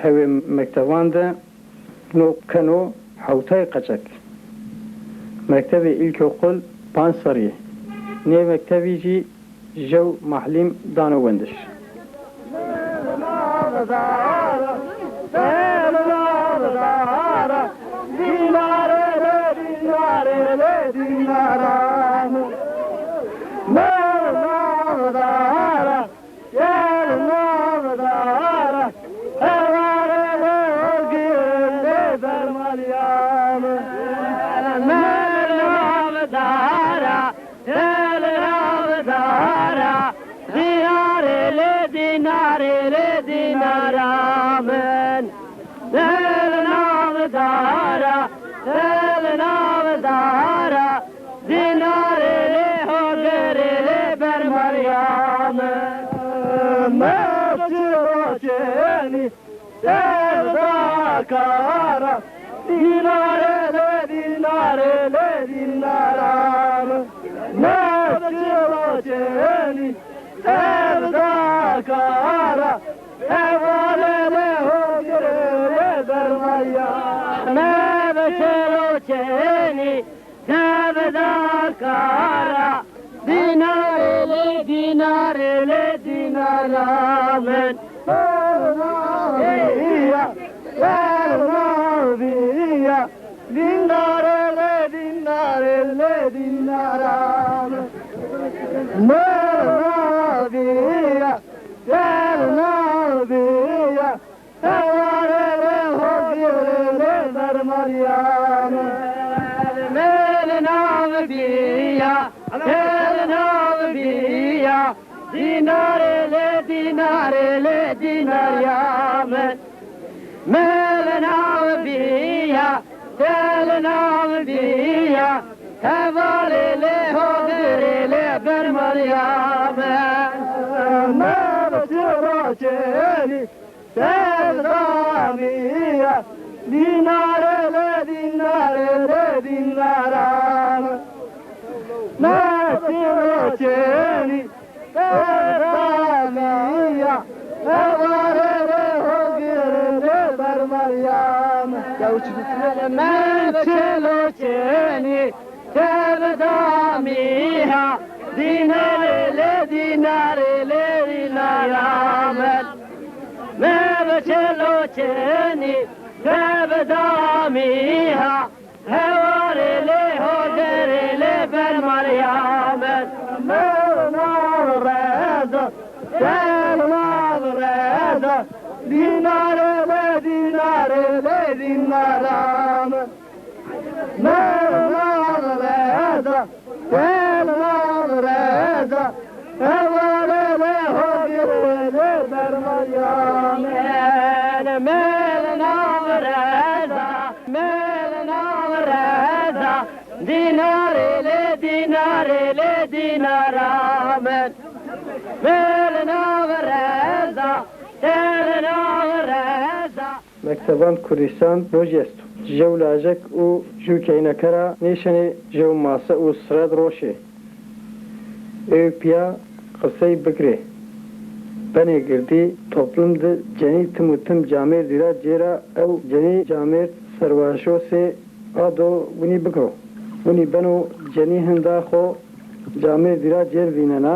hewê mektevand no keno hewtay qeçek. Mektevê îlkokul panc serî ye. Nê mektevî jî jew mahlîm dano wendiş. Tel navdara, dînarê lê dînarê lê dînara min. Tel navdara, tel navdara, dînarê lê hogirê lê bermariya min. Me çi roçenî, Sevdakara, dînarê lê dînarê lê dînara min. Me çilo çênî, sevdakara, hevalê lê hogirê lê bermariya. Me çilo çênî, Sevdakara, dînarê lê dînarê lê dînara min. Bernaviya, bernaviya, dînarê lê dînarê lê dînara min. Bernaviya, bernaviya, Hevalê lê hogirê lê bermariya min. Mêl nav biya, mêl nav biya, dînarê lê dînarê lê dînariya min. Mêl nav biya, mêl nav biya, hevalê lê hogirê lê bermariya min. Me bi çi roçenî, Sevdamiya, dînarê lê dînarê lê dînara min. Mesî roçenî, sevdamiya, hevalê lê hogirê lê bermariya min. Me çi roçenî, Sevdamiya, dînarê lê dînarê lê dînara min. Me bi çilo çênî, sevdamiya, hevalê lê hogirê lê bermariya min. Me nav reza, tel nav reza, dînarê lê dînarê lê dînara min. Mernav reza, mernav reza, hevalê lê hogirê lê bermariya min. Mernav reza, mernav reza, dînarê lê dînarê lê dînara min. Mêl nav reza, tel nav reza. Mekteban Kurdistan rojî esto. Jew lajek û jew keyneke ra nêşenê jew mase û sired roşê. Ê piya qisey bikirê. Benê girdî toplum di cenî tim û tim camêrdî ra cêra ew cenî camêrd serwaşosê ado winî bikiro. Winî beno cenî hinda xo camêrdî ra cêr vînena,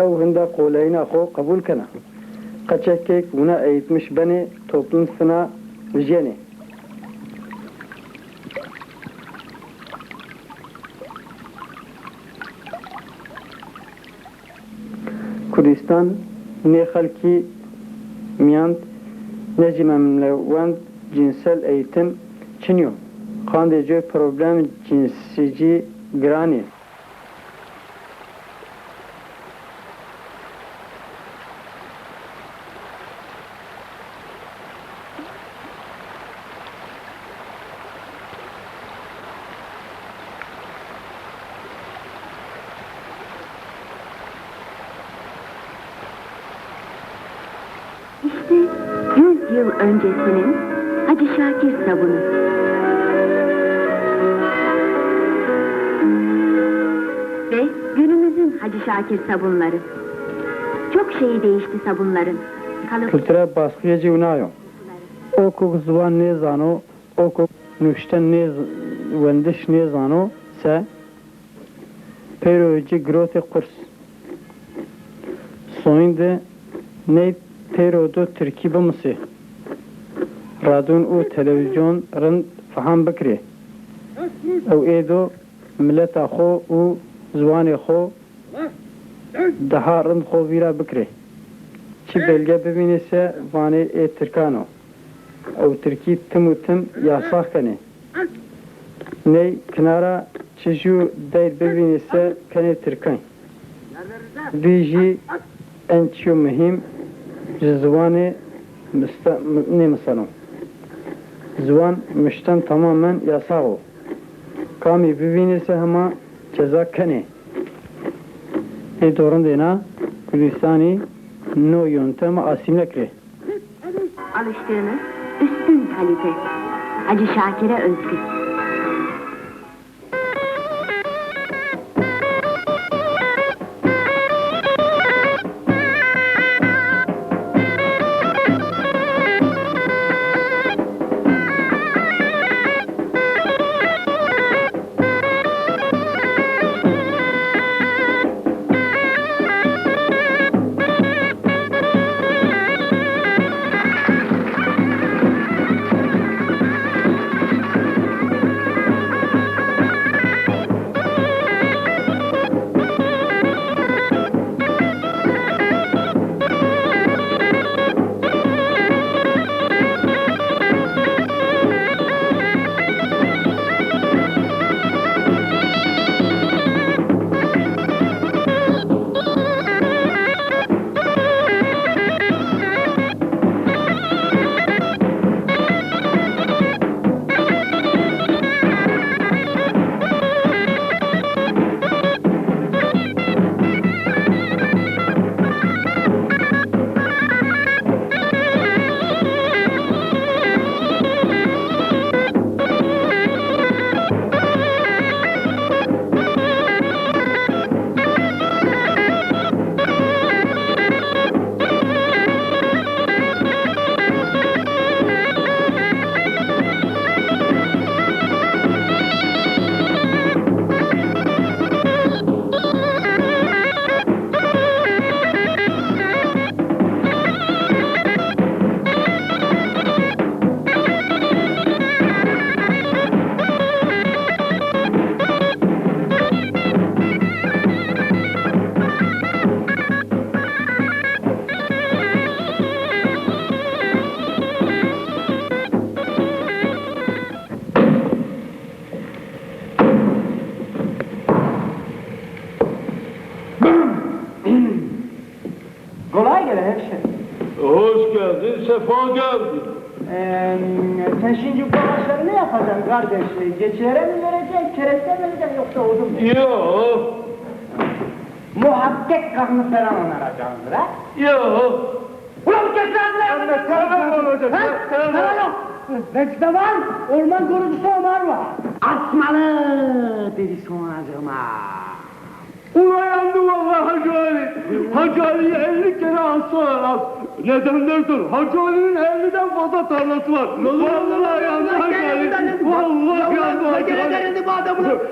ew hinda qoleyîna xo qebûl kena. Qeçekek wina eğitmiş benê toplum sina jiyenê. Kurdistan nê xelkî miyand ne jî memlewend cinsel eğitim çinyo. Qandê coy problem cinsicî giranê. İşte yüz yıl öncesinin Hacı Şakir sabunu. Ve günümüzün Hacı Şakir sabunları. Çok şeyi değişti sabunların. Kalıp Kultura baskıya cî wina yo. O ku ziwan nêzano, o ku nuşten nêz-, wendiş nêzano se, peyro ci girotê qurs. Soyinde ney peyro do tirkî bimisê. Radyon û televîzyon rind feham bikirê. Ew ê do mileta xwe û ziwanê xwe daha rind xwe vîra bikirê. Çi belge bivînê se vanê ê tirkan o. Ew tirkî tim û tim yasax kenê. Ney kinara çi jû deyr bivînê se kenê tirkay. Dî jî en çiyo muhîm ji ziwanê miste-, nêmiseno. Ziwan mişten tamamen yasax o. Kamî bivînê se hema ceza kenê. Ê dorindê na Kurdistanî no yöntema asîmle kirê. Alıştığınız üstün kalite. Hacı Şakir'e özgü. Kolay gele hemşerim. Hoş geldin, sefa geldin. Ee, sen şimdi bu ağaçları ne yapacaksın kardeş? Geçilere mi vereceksin, kereste mi vereceksin yoksa odun mu? Yok. Muhakkak karnı falan onaracaksındır ha? Yok. Ulan kes lan! Tamam, tamam, tamam hocam, ha? Tamam. Sana yok. Festival orman korucusu Omar var. Asmalı dedi sonracığıma. Ulan yandı vallahi Hacı Ali. Hacı Ali'yi elli kere astılar. Neden dersin? Hacı Ali'nin elliden fazla tarlası var. Vallahi yandı Hacı Ali. Vallahi yandı Hacı Ali.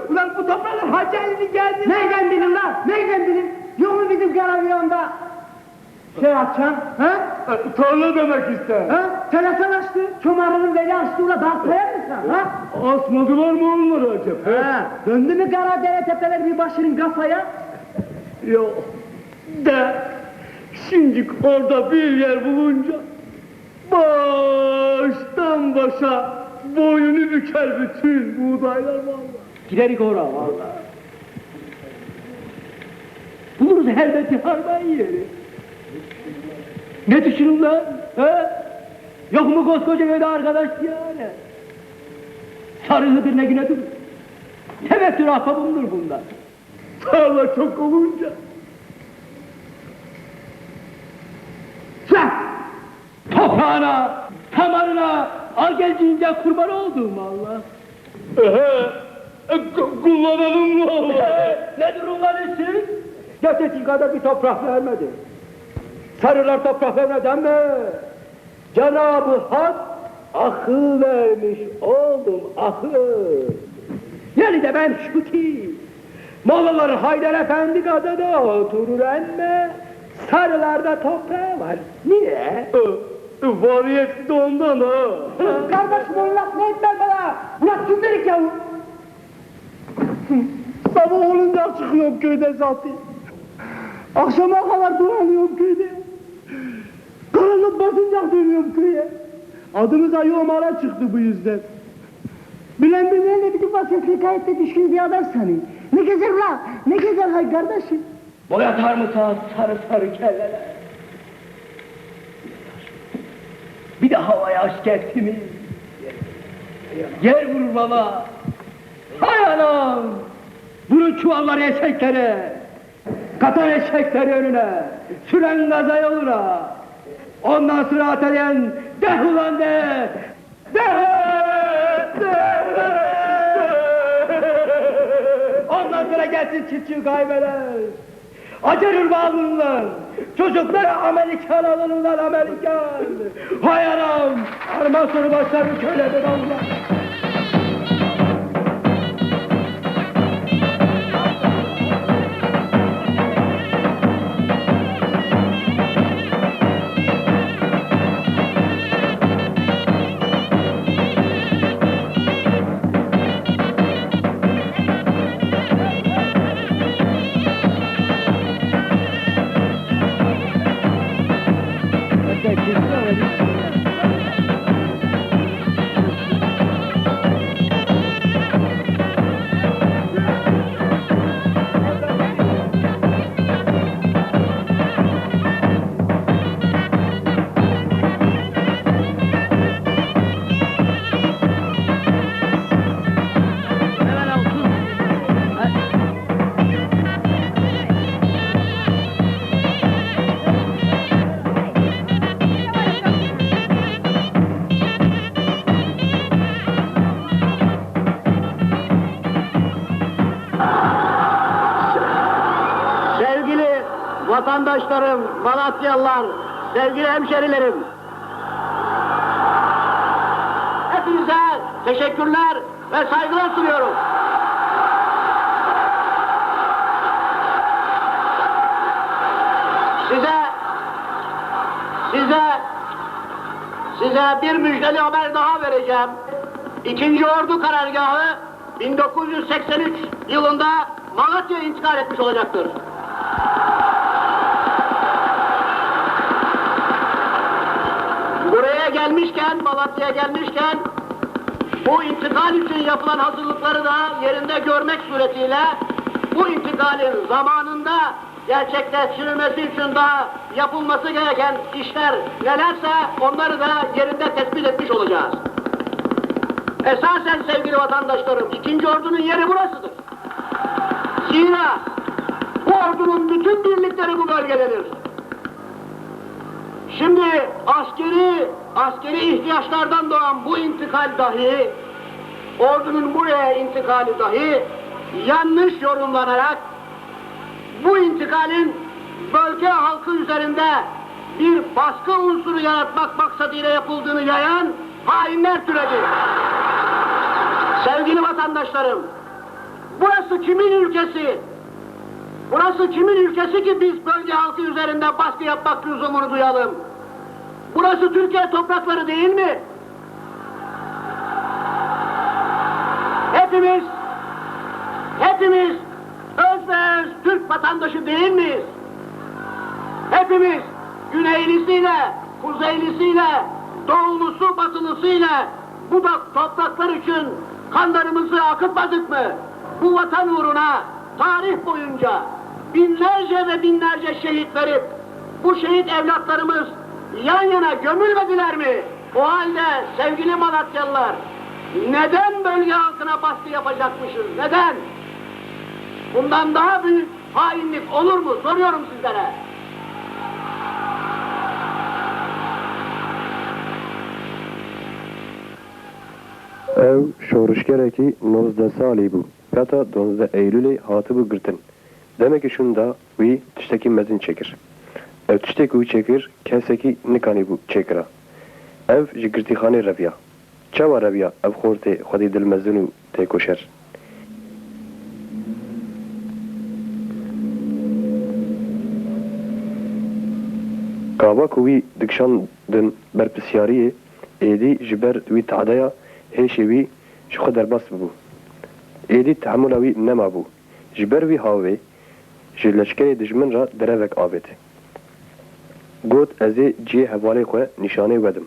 Ulan bu topraklar Hacı Ali'nin geldi. Nereden bilin lan? Nereden bilin? Yok mu bizim Karabiyan'da? Şey açan, ha? E, tarla demek ister. Ha? Telefon açtı, çomarının veli açtı, ula darpaya mı sen, ha? Asmadılar mı onları acaba? Ha, döndü mü Karadere tepeler bir başının kafaya? Yok. De, şimdi orada bir yer bulunca baştan başa boynunu büker bütün buğdaylar vallahi. Giderik oraya vallahi. Buluruz elbet bir harman yeri. Ne düşünürler? He? Yok mu koskoca köyde arkadaş yani? Sarı Hıdır ne güne durur? Tevettür ahbabımdır bundan. Tarla çok olunca. Sen toprağına, samanına, al geldiğince kurban olduğum Allah. Ehe, e, ku-, kullanalım mı Allah? Ne durumlar için? Dört dakikada bir toprak vermedi. Sarılar toprak vermeden mi? Cenab-ı Hak akıl vermiş oğlum, akıl. Yani demem şu ki, Mollalar Haydar Efendi adada oturur ama Sarılarda toprağı var. Niye? E, e, var yetki de ondan ha. Kardeşim, o laf ne etmez bana? Bırak tüm dedik yahu. Sabah olunca çıkıyorum köyde zaten. Akşama kadar dolanıyorum köyde. Karanlık basınca dönüyorum köye. Adımız Ayı Omar'a çıktı bu yüzden. Bilen bilmeyen de bizim vasiyet hikayette düşkün bir adam sanıyor. Ne güzel laf, ne güzel hal kardeşim. Boyatar mı saat sarı sarı kelleler? Bir de havaya aşk ettiğimiz yer vurur baba. Hay anam! Vurun çuvalları eşeklere. Katan eşekleri önüne. Süren gaza yoluna. Ondan sonra ateleyen de ulan de. De! De! Ondan sonra gelsin çiftçi kaybeler. Acar ırmağından çocuklara Amerikan alın ulan Amerikan. Hay anam! Arman sonu başlarım köyle bir Allah. Sevgili vatandaşlarım, Malatyalılar, sevgili hemşerilerim, hepinize teşekkürler ve saygılar sunuyorum. Size, size, size bir müjdeli haber daha vereceğim. İkinci Ordu Karargahı bin dokuz yüz seksen üç yılında Malatya'ya intikal etmiş olacaktır. Buraya gelmişken, Malatya'ya gelmişken bu intikal için yapılan hazırlıkları da yerinde görmek suretiyle bu intikalin zamanında gerçekleştirilmesi için daha yapılması gereken işler nelerse onları da yerinde tespit etmiş olacağız. Esasen sevgili vatandaşlarım, ikinci ordunun yeri burasıdır. Zira bu ordunun bütün birlikleri bu bölgededir. Şimdi askeri, askeri ihtiyaçlardan doğan bu intikal dahi, ordunun buraya intikali dahi yanlış yorumlanarak bu intikalin bölge halkı üzerinde bir baskı unsuru yaratmak maksadıyla yapıldığını yayan hainler türedi. Sevgili vatandaşlarım, burası kimin ülkesi? Burası kimin ülkesi ki biz bölge halkı üzerinde baskı yapmak lüzumunu duyalım? Burası Türkiye toprakları değil mi? Hepimiz, hepimiz öz ve öz Türk vatandaşı değil miyiz? Hepimiz güneylisiyle, kuzeylisiyle, doğulusu, batılısıyla bu da topraklar için kanlarımızı akıtmadık mı? Bu vatan uğruna tarih boyunca binlerce ve binlerce şehit verip bu şehit evlatlarımız yan yana gömülmediler mi? O halde sevgili Malatyalılar, neden bölge halkına baskı yapacakmışız? Neden? Bundan daha büyük hainlik olur mu? Soruyorum sizlere. Ew şorişgerekî nozdeh salî bû. Heta duwazdeh Eylûlê hatibû girtin. Demekî şûnda wî tiştekî mezin çêkir. Ew tiştê ku wî çêkir, kesekî nikanîbû çêkira. Ev ji girtîxanê reviya. Çawa reviya ev xortê xwedî dilmezin û têkoşer? Gava ku wî dikişandin berpirsyariyê, êdî ji ber wî tadeya hêşê wî ji xwe derbas bibû. Êdî tehemûla wî nemabû. Ji ber wî hawê ji leşkerê dijmin re derevek avêt. Got, ez ê cihê hevalê xwe nîşanê we dim.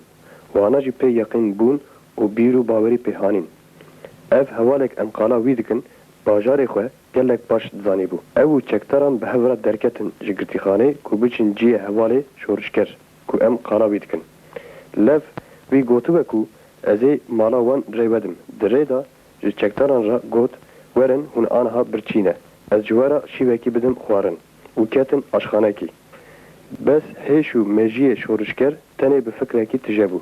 Wana jî pê yeqîn bûn û bîr û bawerî pê hanîn. Ev hevalek em qala wî dikin, bajarê xwe gelek baş dizanîbû. Ew û çekdaran bi hev re derketin ji girtîxanê ku biçin cihê hevalê şorişger ku em qala wî dikin. Lev wî gotibe ku ez ê mala wan rê wedim. Di rê de ji çekdaran re got, werin hûn aniha birçî ne. Ez ji we re şîvekî bidim xwarin û ketin aşxanekî. Bes hêş û mejiyê şorişger tenê bi fikrekî tije bû.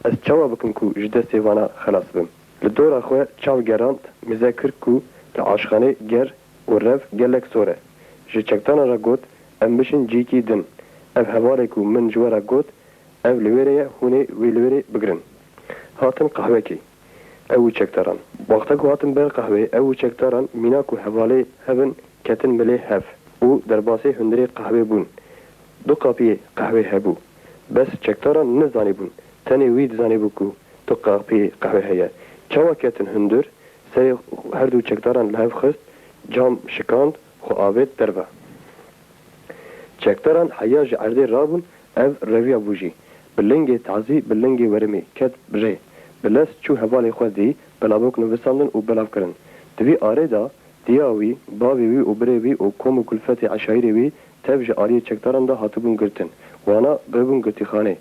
Ez çawa bikim ku ji destê vana xelas bim? Li dora xwe çav gerand, mize kir ku li aşxanê ger û rev gelek sor e. Ji çekdaran re got, em biçin cîkî din. Ev hevalê ku min ji we re got, ev li wêrê ye, hûn ê wê li wêrê bigirin. Hatin qehwekê. Ew û çekdaran. Wexta ku hatin ber qehweyê, ew û çekdaran mîna ku hevalê hev in ketin milê hev û derbasê hundirê qehwê bûn. Du qapiyê qehwê hebû. Bes çekdaran nizanîbûn. Tenê wî dizanîbû ku du qapiyê qehwê heye. Çawa ketin hundir, serê her du çekdaran li hev xist, cam şikand, xwe avêt derve. Çekdaran heya ji erdê rabûn, ev reviya bû jî. Bi lingê tazî, bi lingê werimî ket rê. Bi lez çû hevalê xwe dî, belavok nivîsandin û belav kirin. Di vî arê de diya wî, bavê wî û birê wî û kom û kulfetê eşayîrê wî tev ji aliyê çekdaran de hatibûn girtin. Wana biribûn girtîxanê.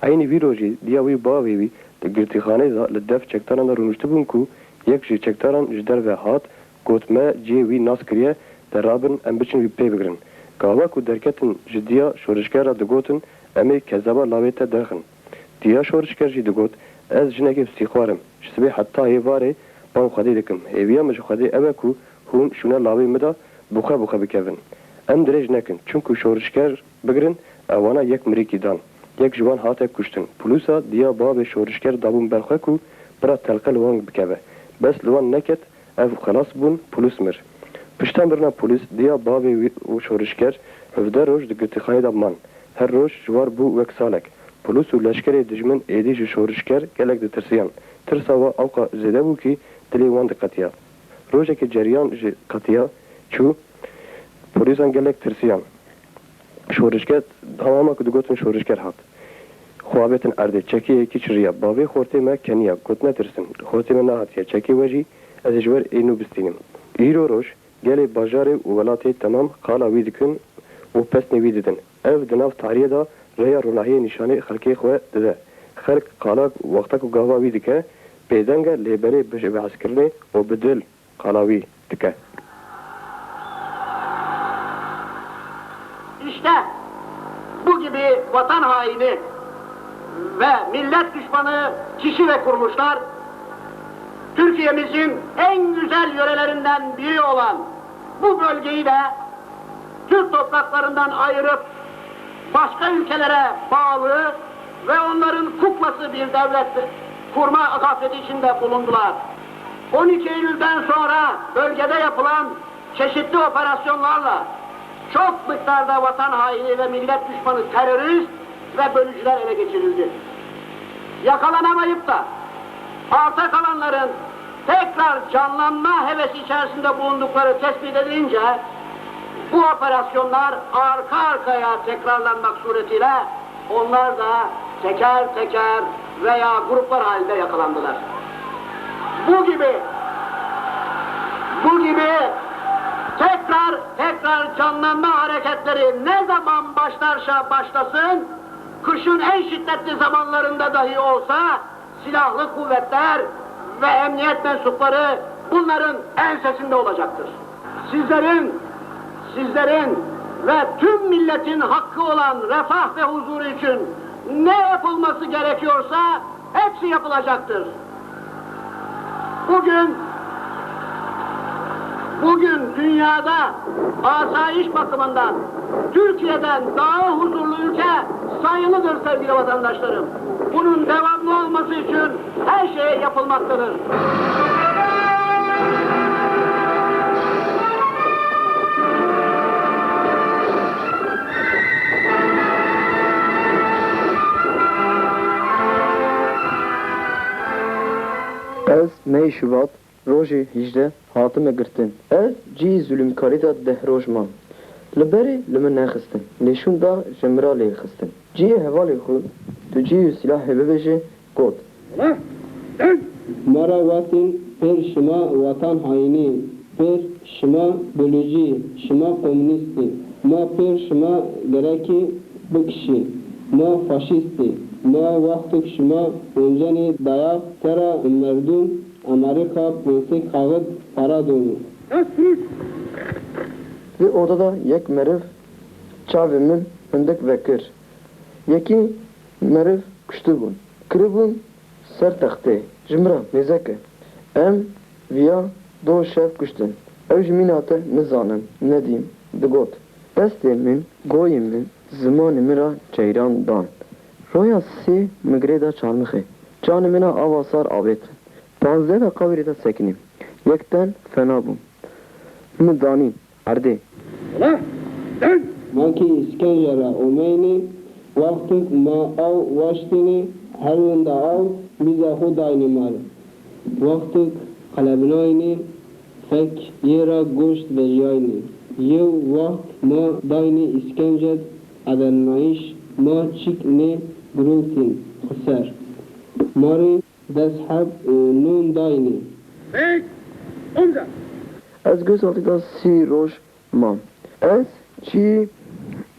Eynî vî rojê diya wî û bavê wî di girtîxanê de li dev çekdaran de rûniştibûn ku yek ji çekdaran ji derve hat, got, me cihê wî nas kiriye, te rabin em biçin wî pê bigirin. Gava ku derketin ji diya şorişger re digotin, em ê kezeba lawê te derxin. Diya şorişger jî digot, ez jinekê sîxwar im, ji sibê heta êvarê bang Xwedê dikim. Hêviya min ji Xwedê ew e ku hûn şûna lawê min de bi xwe bi xwe bikevin. Em dirêj nekin, çimku şorişger bigirin, ewana yek mirîkî dan. Yek ji wan hate kuştin. Polîsa diya bavê şorişger dabûn ber xwe ku pira telqe li wan bikeve. Bes li wan neket, ev xelas bûn, polîs mir. Pişta mirina polîs, diya bavê wî û şorişger hevdeh roj di girtîxanê de man. Her roj ji war bû wek salek. Polîs û leşkerê dijmin êdî ji şorişger gelek ditirsiyan. Tirsa wan ewqa zêde bû kî dilê wan diqetiya. Rojekê ceriyan jî qetiya, çû, polîsan gelek tirsiyan. Şorişger, hema ku digotin şorişger hat. Xwe avêtin erdê, çekê yekî çiriya. Bavê xortê me keniya, got, netirsin. Xortê me nehatiye, çekê we jî ez ê ji we re ê nû bistînim. Îro roj, gelê bajarê û welatê temam qala wî dikin û pesnê wî didin. Ev di nav tariyê de rêya ronahiyê nîşanê xelkê xwe dide. Xelk qala wexta ku gava wî dike, bêdeng e, lê belê bi, bi hezkirinê û bi dil qala wî dike. İşte bu gibi vatan haini ve millet düşmanı kişi ve kuruluşlar Türkiye'mizin en güzel yörelerinden biri olan bu bölgeyi de Türk topraklarından ayırıp başka ülkelere bağlı ve onların kuklası bir devlet kurma gafleti içinde bulundular. On iki Eylül'den sonra bölgede yapılan çeşitli operasyonlarla Çok miktarda vatan haini ve millet düşmanı terörist ve bölücüler ele geçirildi. Yakalanamayıp da arta kalanların tekrar canlanma hevesi içerisinde bulundukları tespit edilince bu operasyonlar arka arkaya tekrarlanmak suretiyle onlar da teker teker veya gruplar halinde yakalandılar. Bu gibi, bu gibi tekrar tekrar canlanma hareketleri ne zaman başlarsa başlasın, kışın en şiddetli zamanlarında dahi olsa silahlı kuvvetler ve emniyet mensupları bunların ensesinde olacaktır. Sizlerin, sizlerin ve tüm milletin hakkı olan refah ve huzuru için ne yapılması gerekiyorsa hepsi yapılacaktır. Bugün, bugün dünyada asayiş bakımından Türkiye'den daha huzurlu ülke sayılıdır sevgili vatandaşlarım. Bunun devamlı olması için her şey yapılmaktadır. Ez nehê Şubat, rojê hejdeh, hatime girtin. Ez cihê zulmkarî de deh roj mam. Li berê li min nexistin, lê şûnda ji min re lê xistin. Cihê hevalê xwe tu cihê û silahê bibêje, got. Ma ra watin, pêr şima watan hainî, pêr şima bölücî, şima komunîstî. Ma pêr şima gerekî bikişî. Ma faşîstî. Ma wextik şima oncenî dayak sera merdûm Amerîka pênc sed kaxit para donû. Vê oda de yek meriv çavê min hindik vekir. Yekî meriv kuştibûn, kiribûn ser textê. Ji min re mêze ke. Em viya do şev kuştin. Ew ji mîna te nizanin, nedîm, digot. Destê min, goyê min, zimanê min re ceyran dan. Roya sê min girê da çarmixê. Canê min a ava sar avêtin. Panzdeh deqa wê rê de sekinîm. Yekten fena bûm. Min danî erdê. Ma ki îskence re omeynê, wextik ma aw waştênê, her winda aw mîza xwe daynê ma re. Wextik qelebinaynê, fek yê re goşt vejyaynê. Yew wext ma daynê îskence, edernayîş ma çik nê girotîn xwe ser. Ma rê des heb, e, nûn daynê. Pek umda. Ez gözaltî da sî roj mam. Ez çi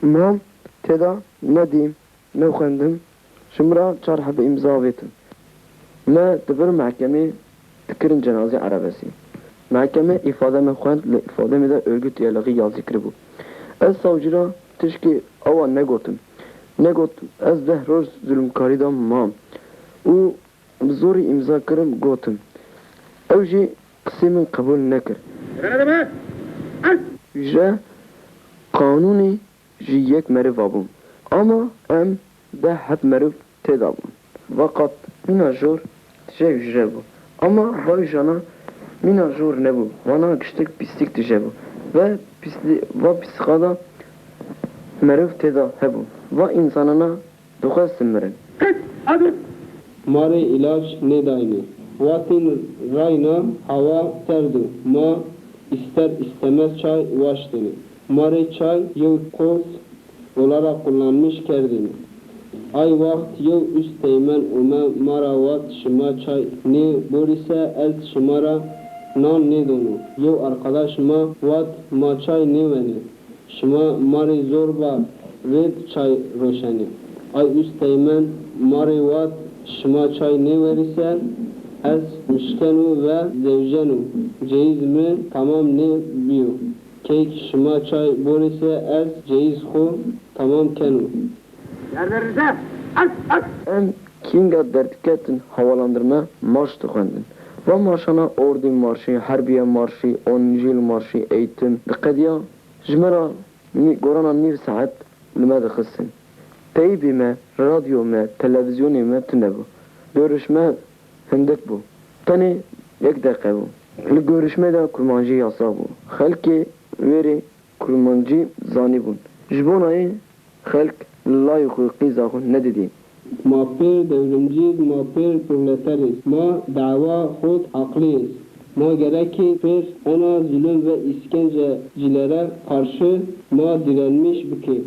mam tê de nedîm, nexwendim. Ji min re çar hebe îmza avêtin. Me di vir mehkemê dikirin cenazê erebesî. Mehkeme îfade me xwend, li îfade me de örgüt yelexî yazî kiribû. Ez savcî re tişkê awa negotim. Negot, ez deh roj zulmkarî de mam û bi zorî îmza kirim, gotim. Ew jî qisê min qebûl nekir. Ji qanûnê jî yek meriva bûm. Ama em deh heb meriv tê de bûn. Veqat mîna jor tije hûjre bû. Ama va hûjana mîna jor nebû. Vana giştik pîstik tije bû. Ve pîsli-, va pîsiqa de meriv tê de hebû. Va însanana dixwestin mirin. Ma rê îlaç nêdayne. Watin rayna hewa serd û ma îster îstemez çay waştine. Ma rê çay yew qos olara kullanmiş kerdine. Ay wext yew üst teğmen ome ma ra wat şima çay nêborîse ez şima ra nan nêdono. Yew arkadaş ma wat ma çay nêwene. Şima ma rê zor ba vêd çay roşenê. Ay üst teğmen ma rê wat şima çay nêwerîse ez mişkeno ve zewjeno. Ceyîz mi tamam nêbiyo. Keyk şima çay borîse ez ceyîz xo tamam keno. Yerlerinize! Alp! Alp! Em kînga derdiketin havalandırma marş dixwendin. Va marşana ordî marşî, herbiye marşî, oncîl marşî, eğitim diqediya. Ji me re nî-, gorana nîv saet li me dixistin. Teybê me, radyo me, televîzyonê me tune bû. Görüşme hindik bû. Tenê yek deqe bû. Li görüşme de kurmancî yasa bû. Xelkê wêrê Kurmancî zanîbûn. Ji bona yê xelk li layê xwe qîza xwe nedidî. Ma pêr dewrimcî, ma pêr proleterîz, ma dawa xud aqlîz. Ma gerekî pêr ena zulüm ve îskencecilere qarşı ma direnmiş bikî.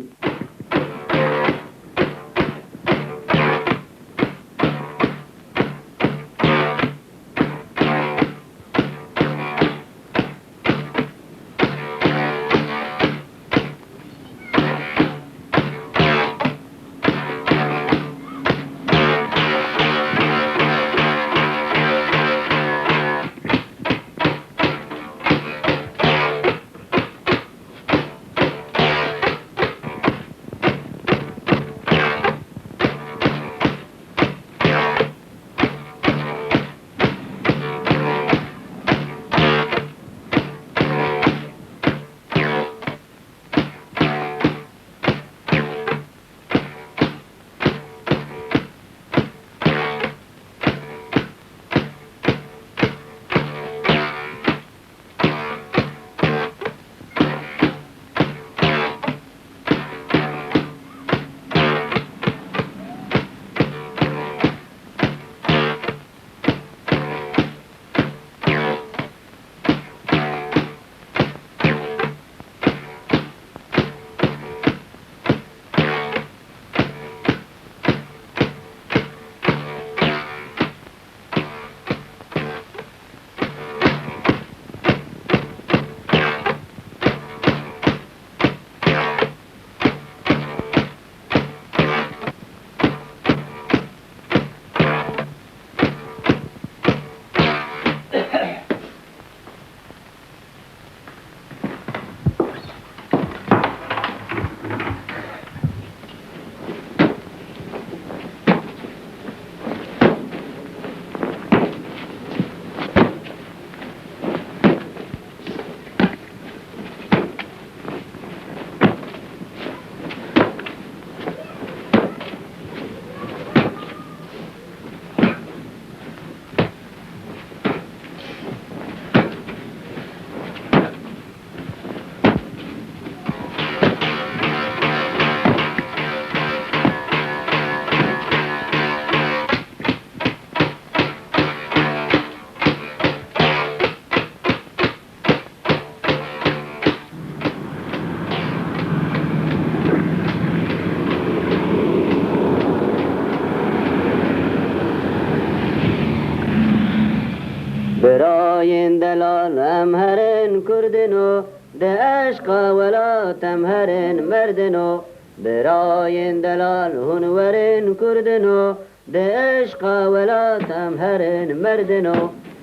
Birayên delal em herin kurdino, di eşqa welat em herin merdino. Birayên delal hûn werin kurdino, di eşqa welat em herin merdino.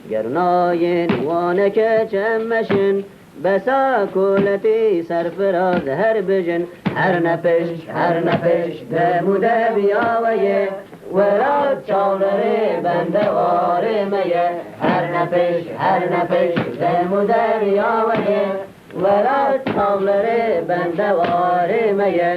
Ger nayên wane keç em meşin, besa koletî serfiraz her bijin. Her nepiş, her nepiş, dem û deviya we ye. Welat çavlerê bende warê me ye. Her nepiş, her nepiş, dem û deviya we ye. Welat çavlerê bende warê me ye.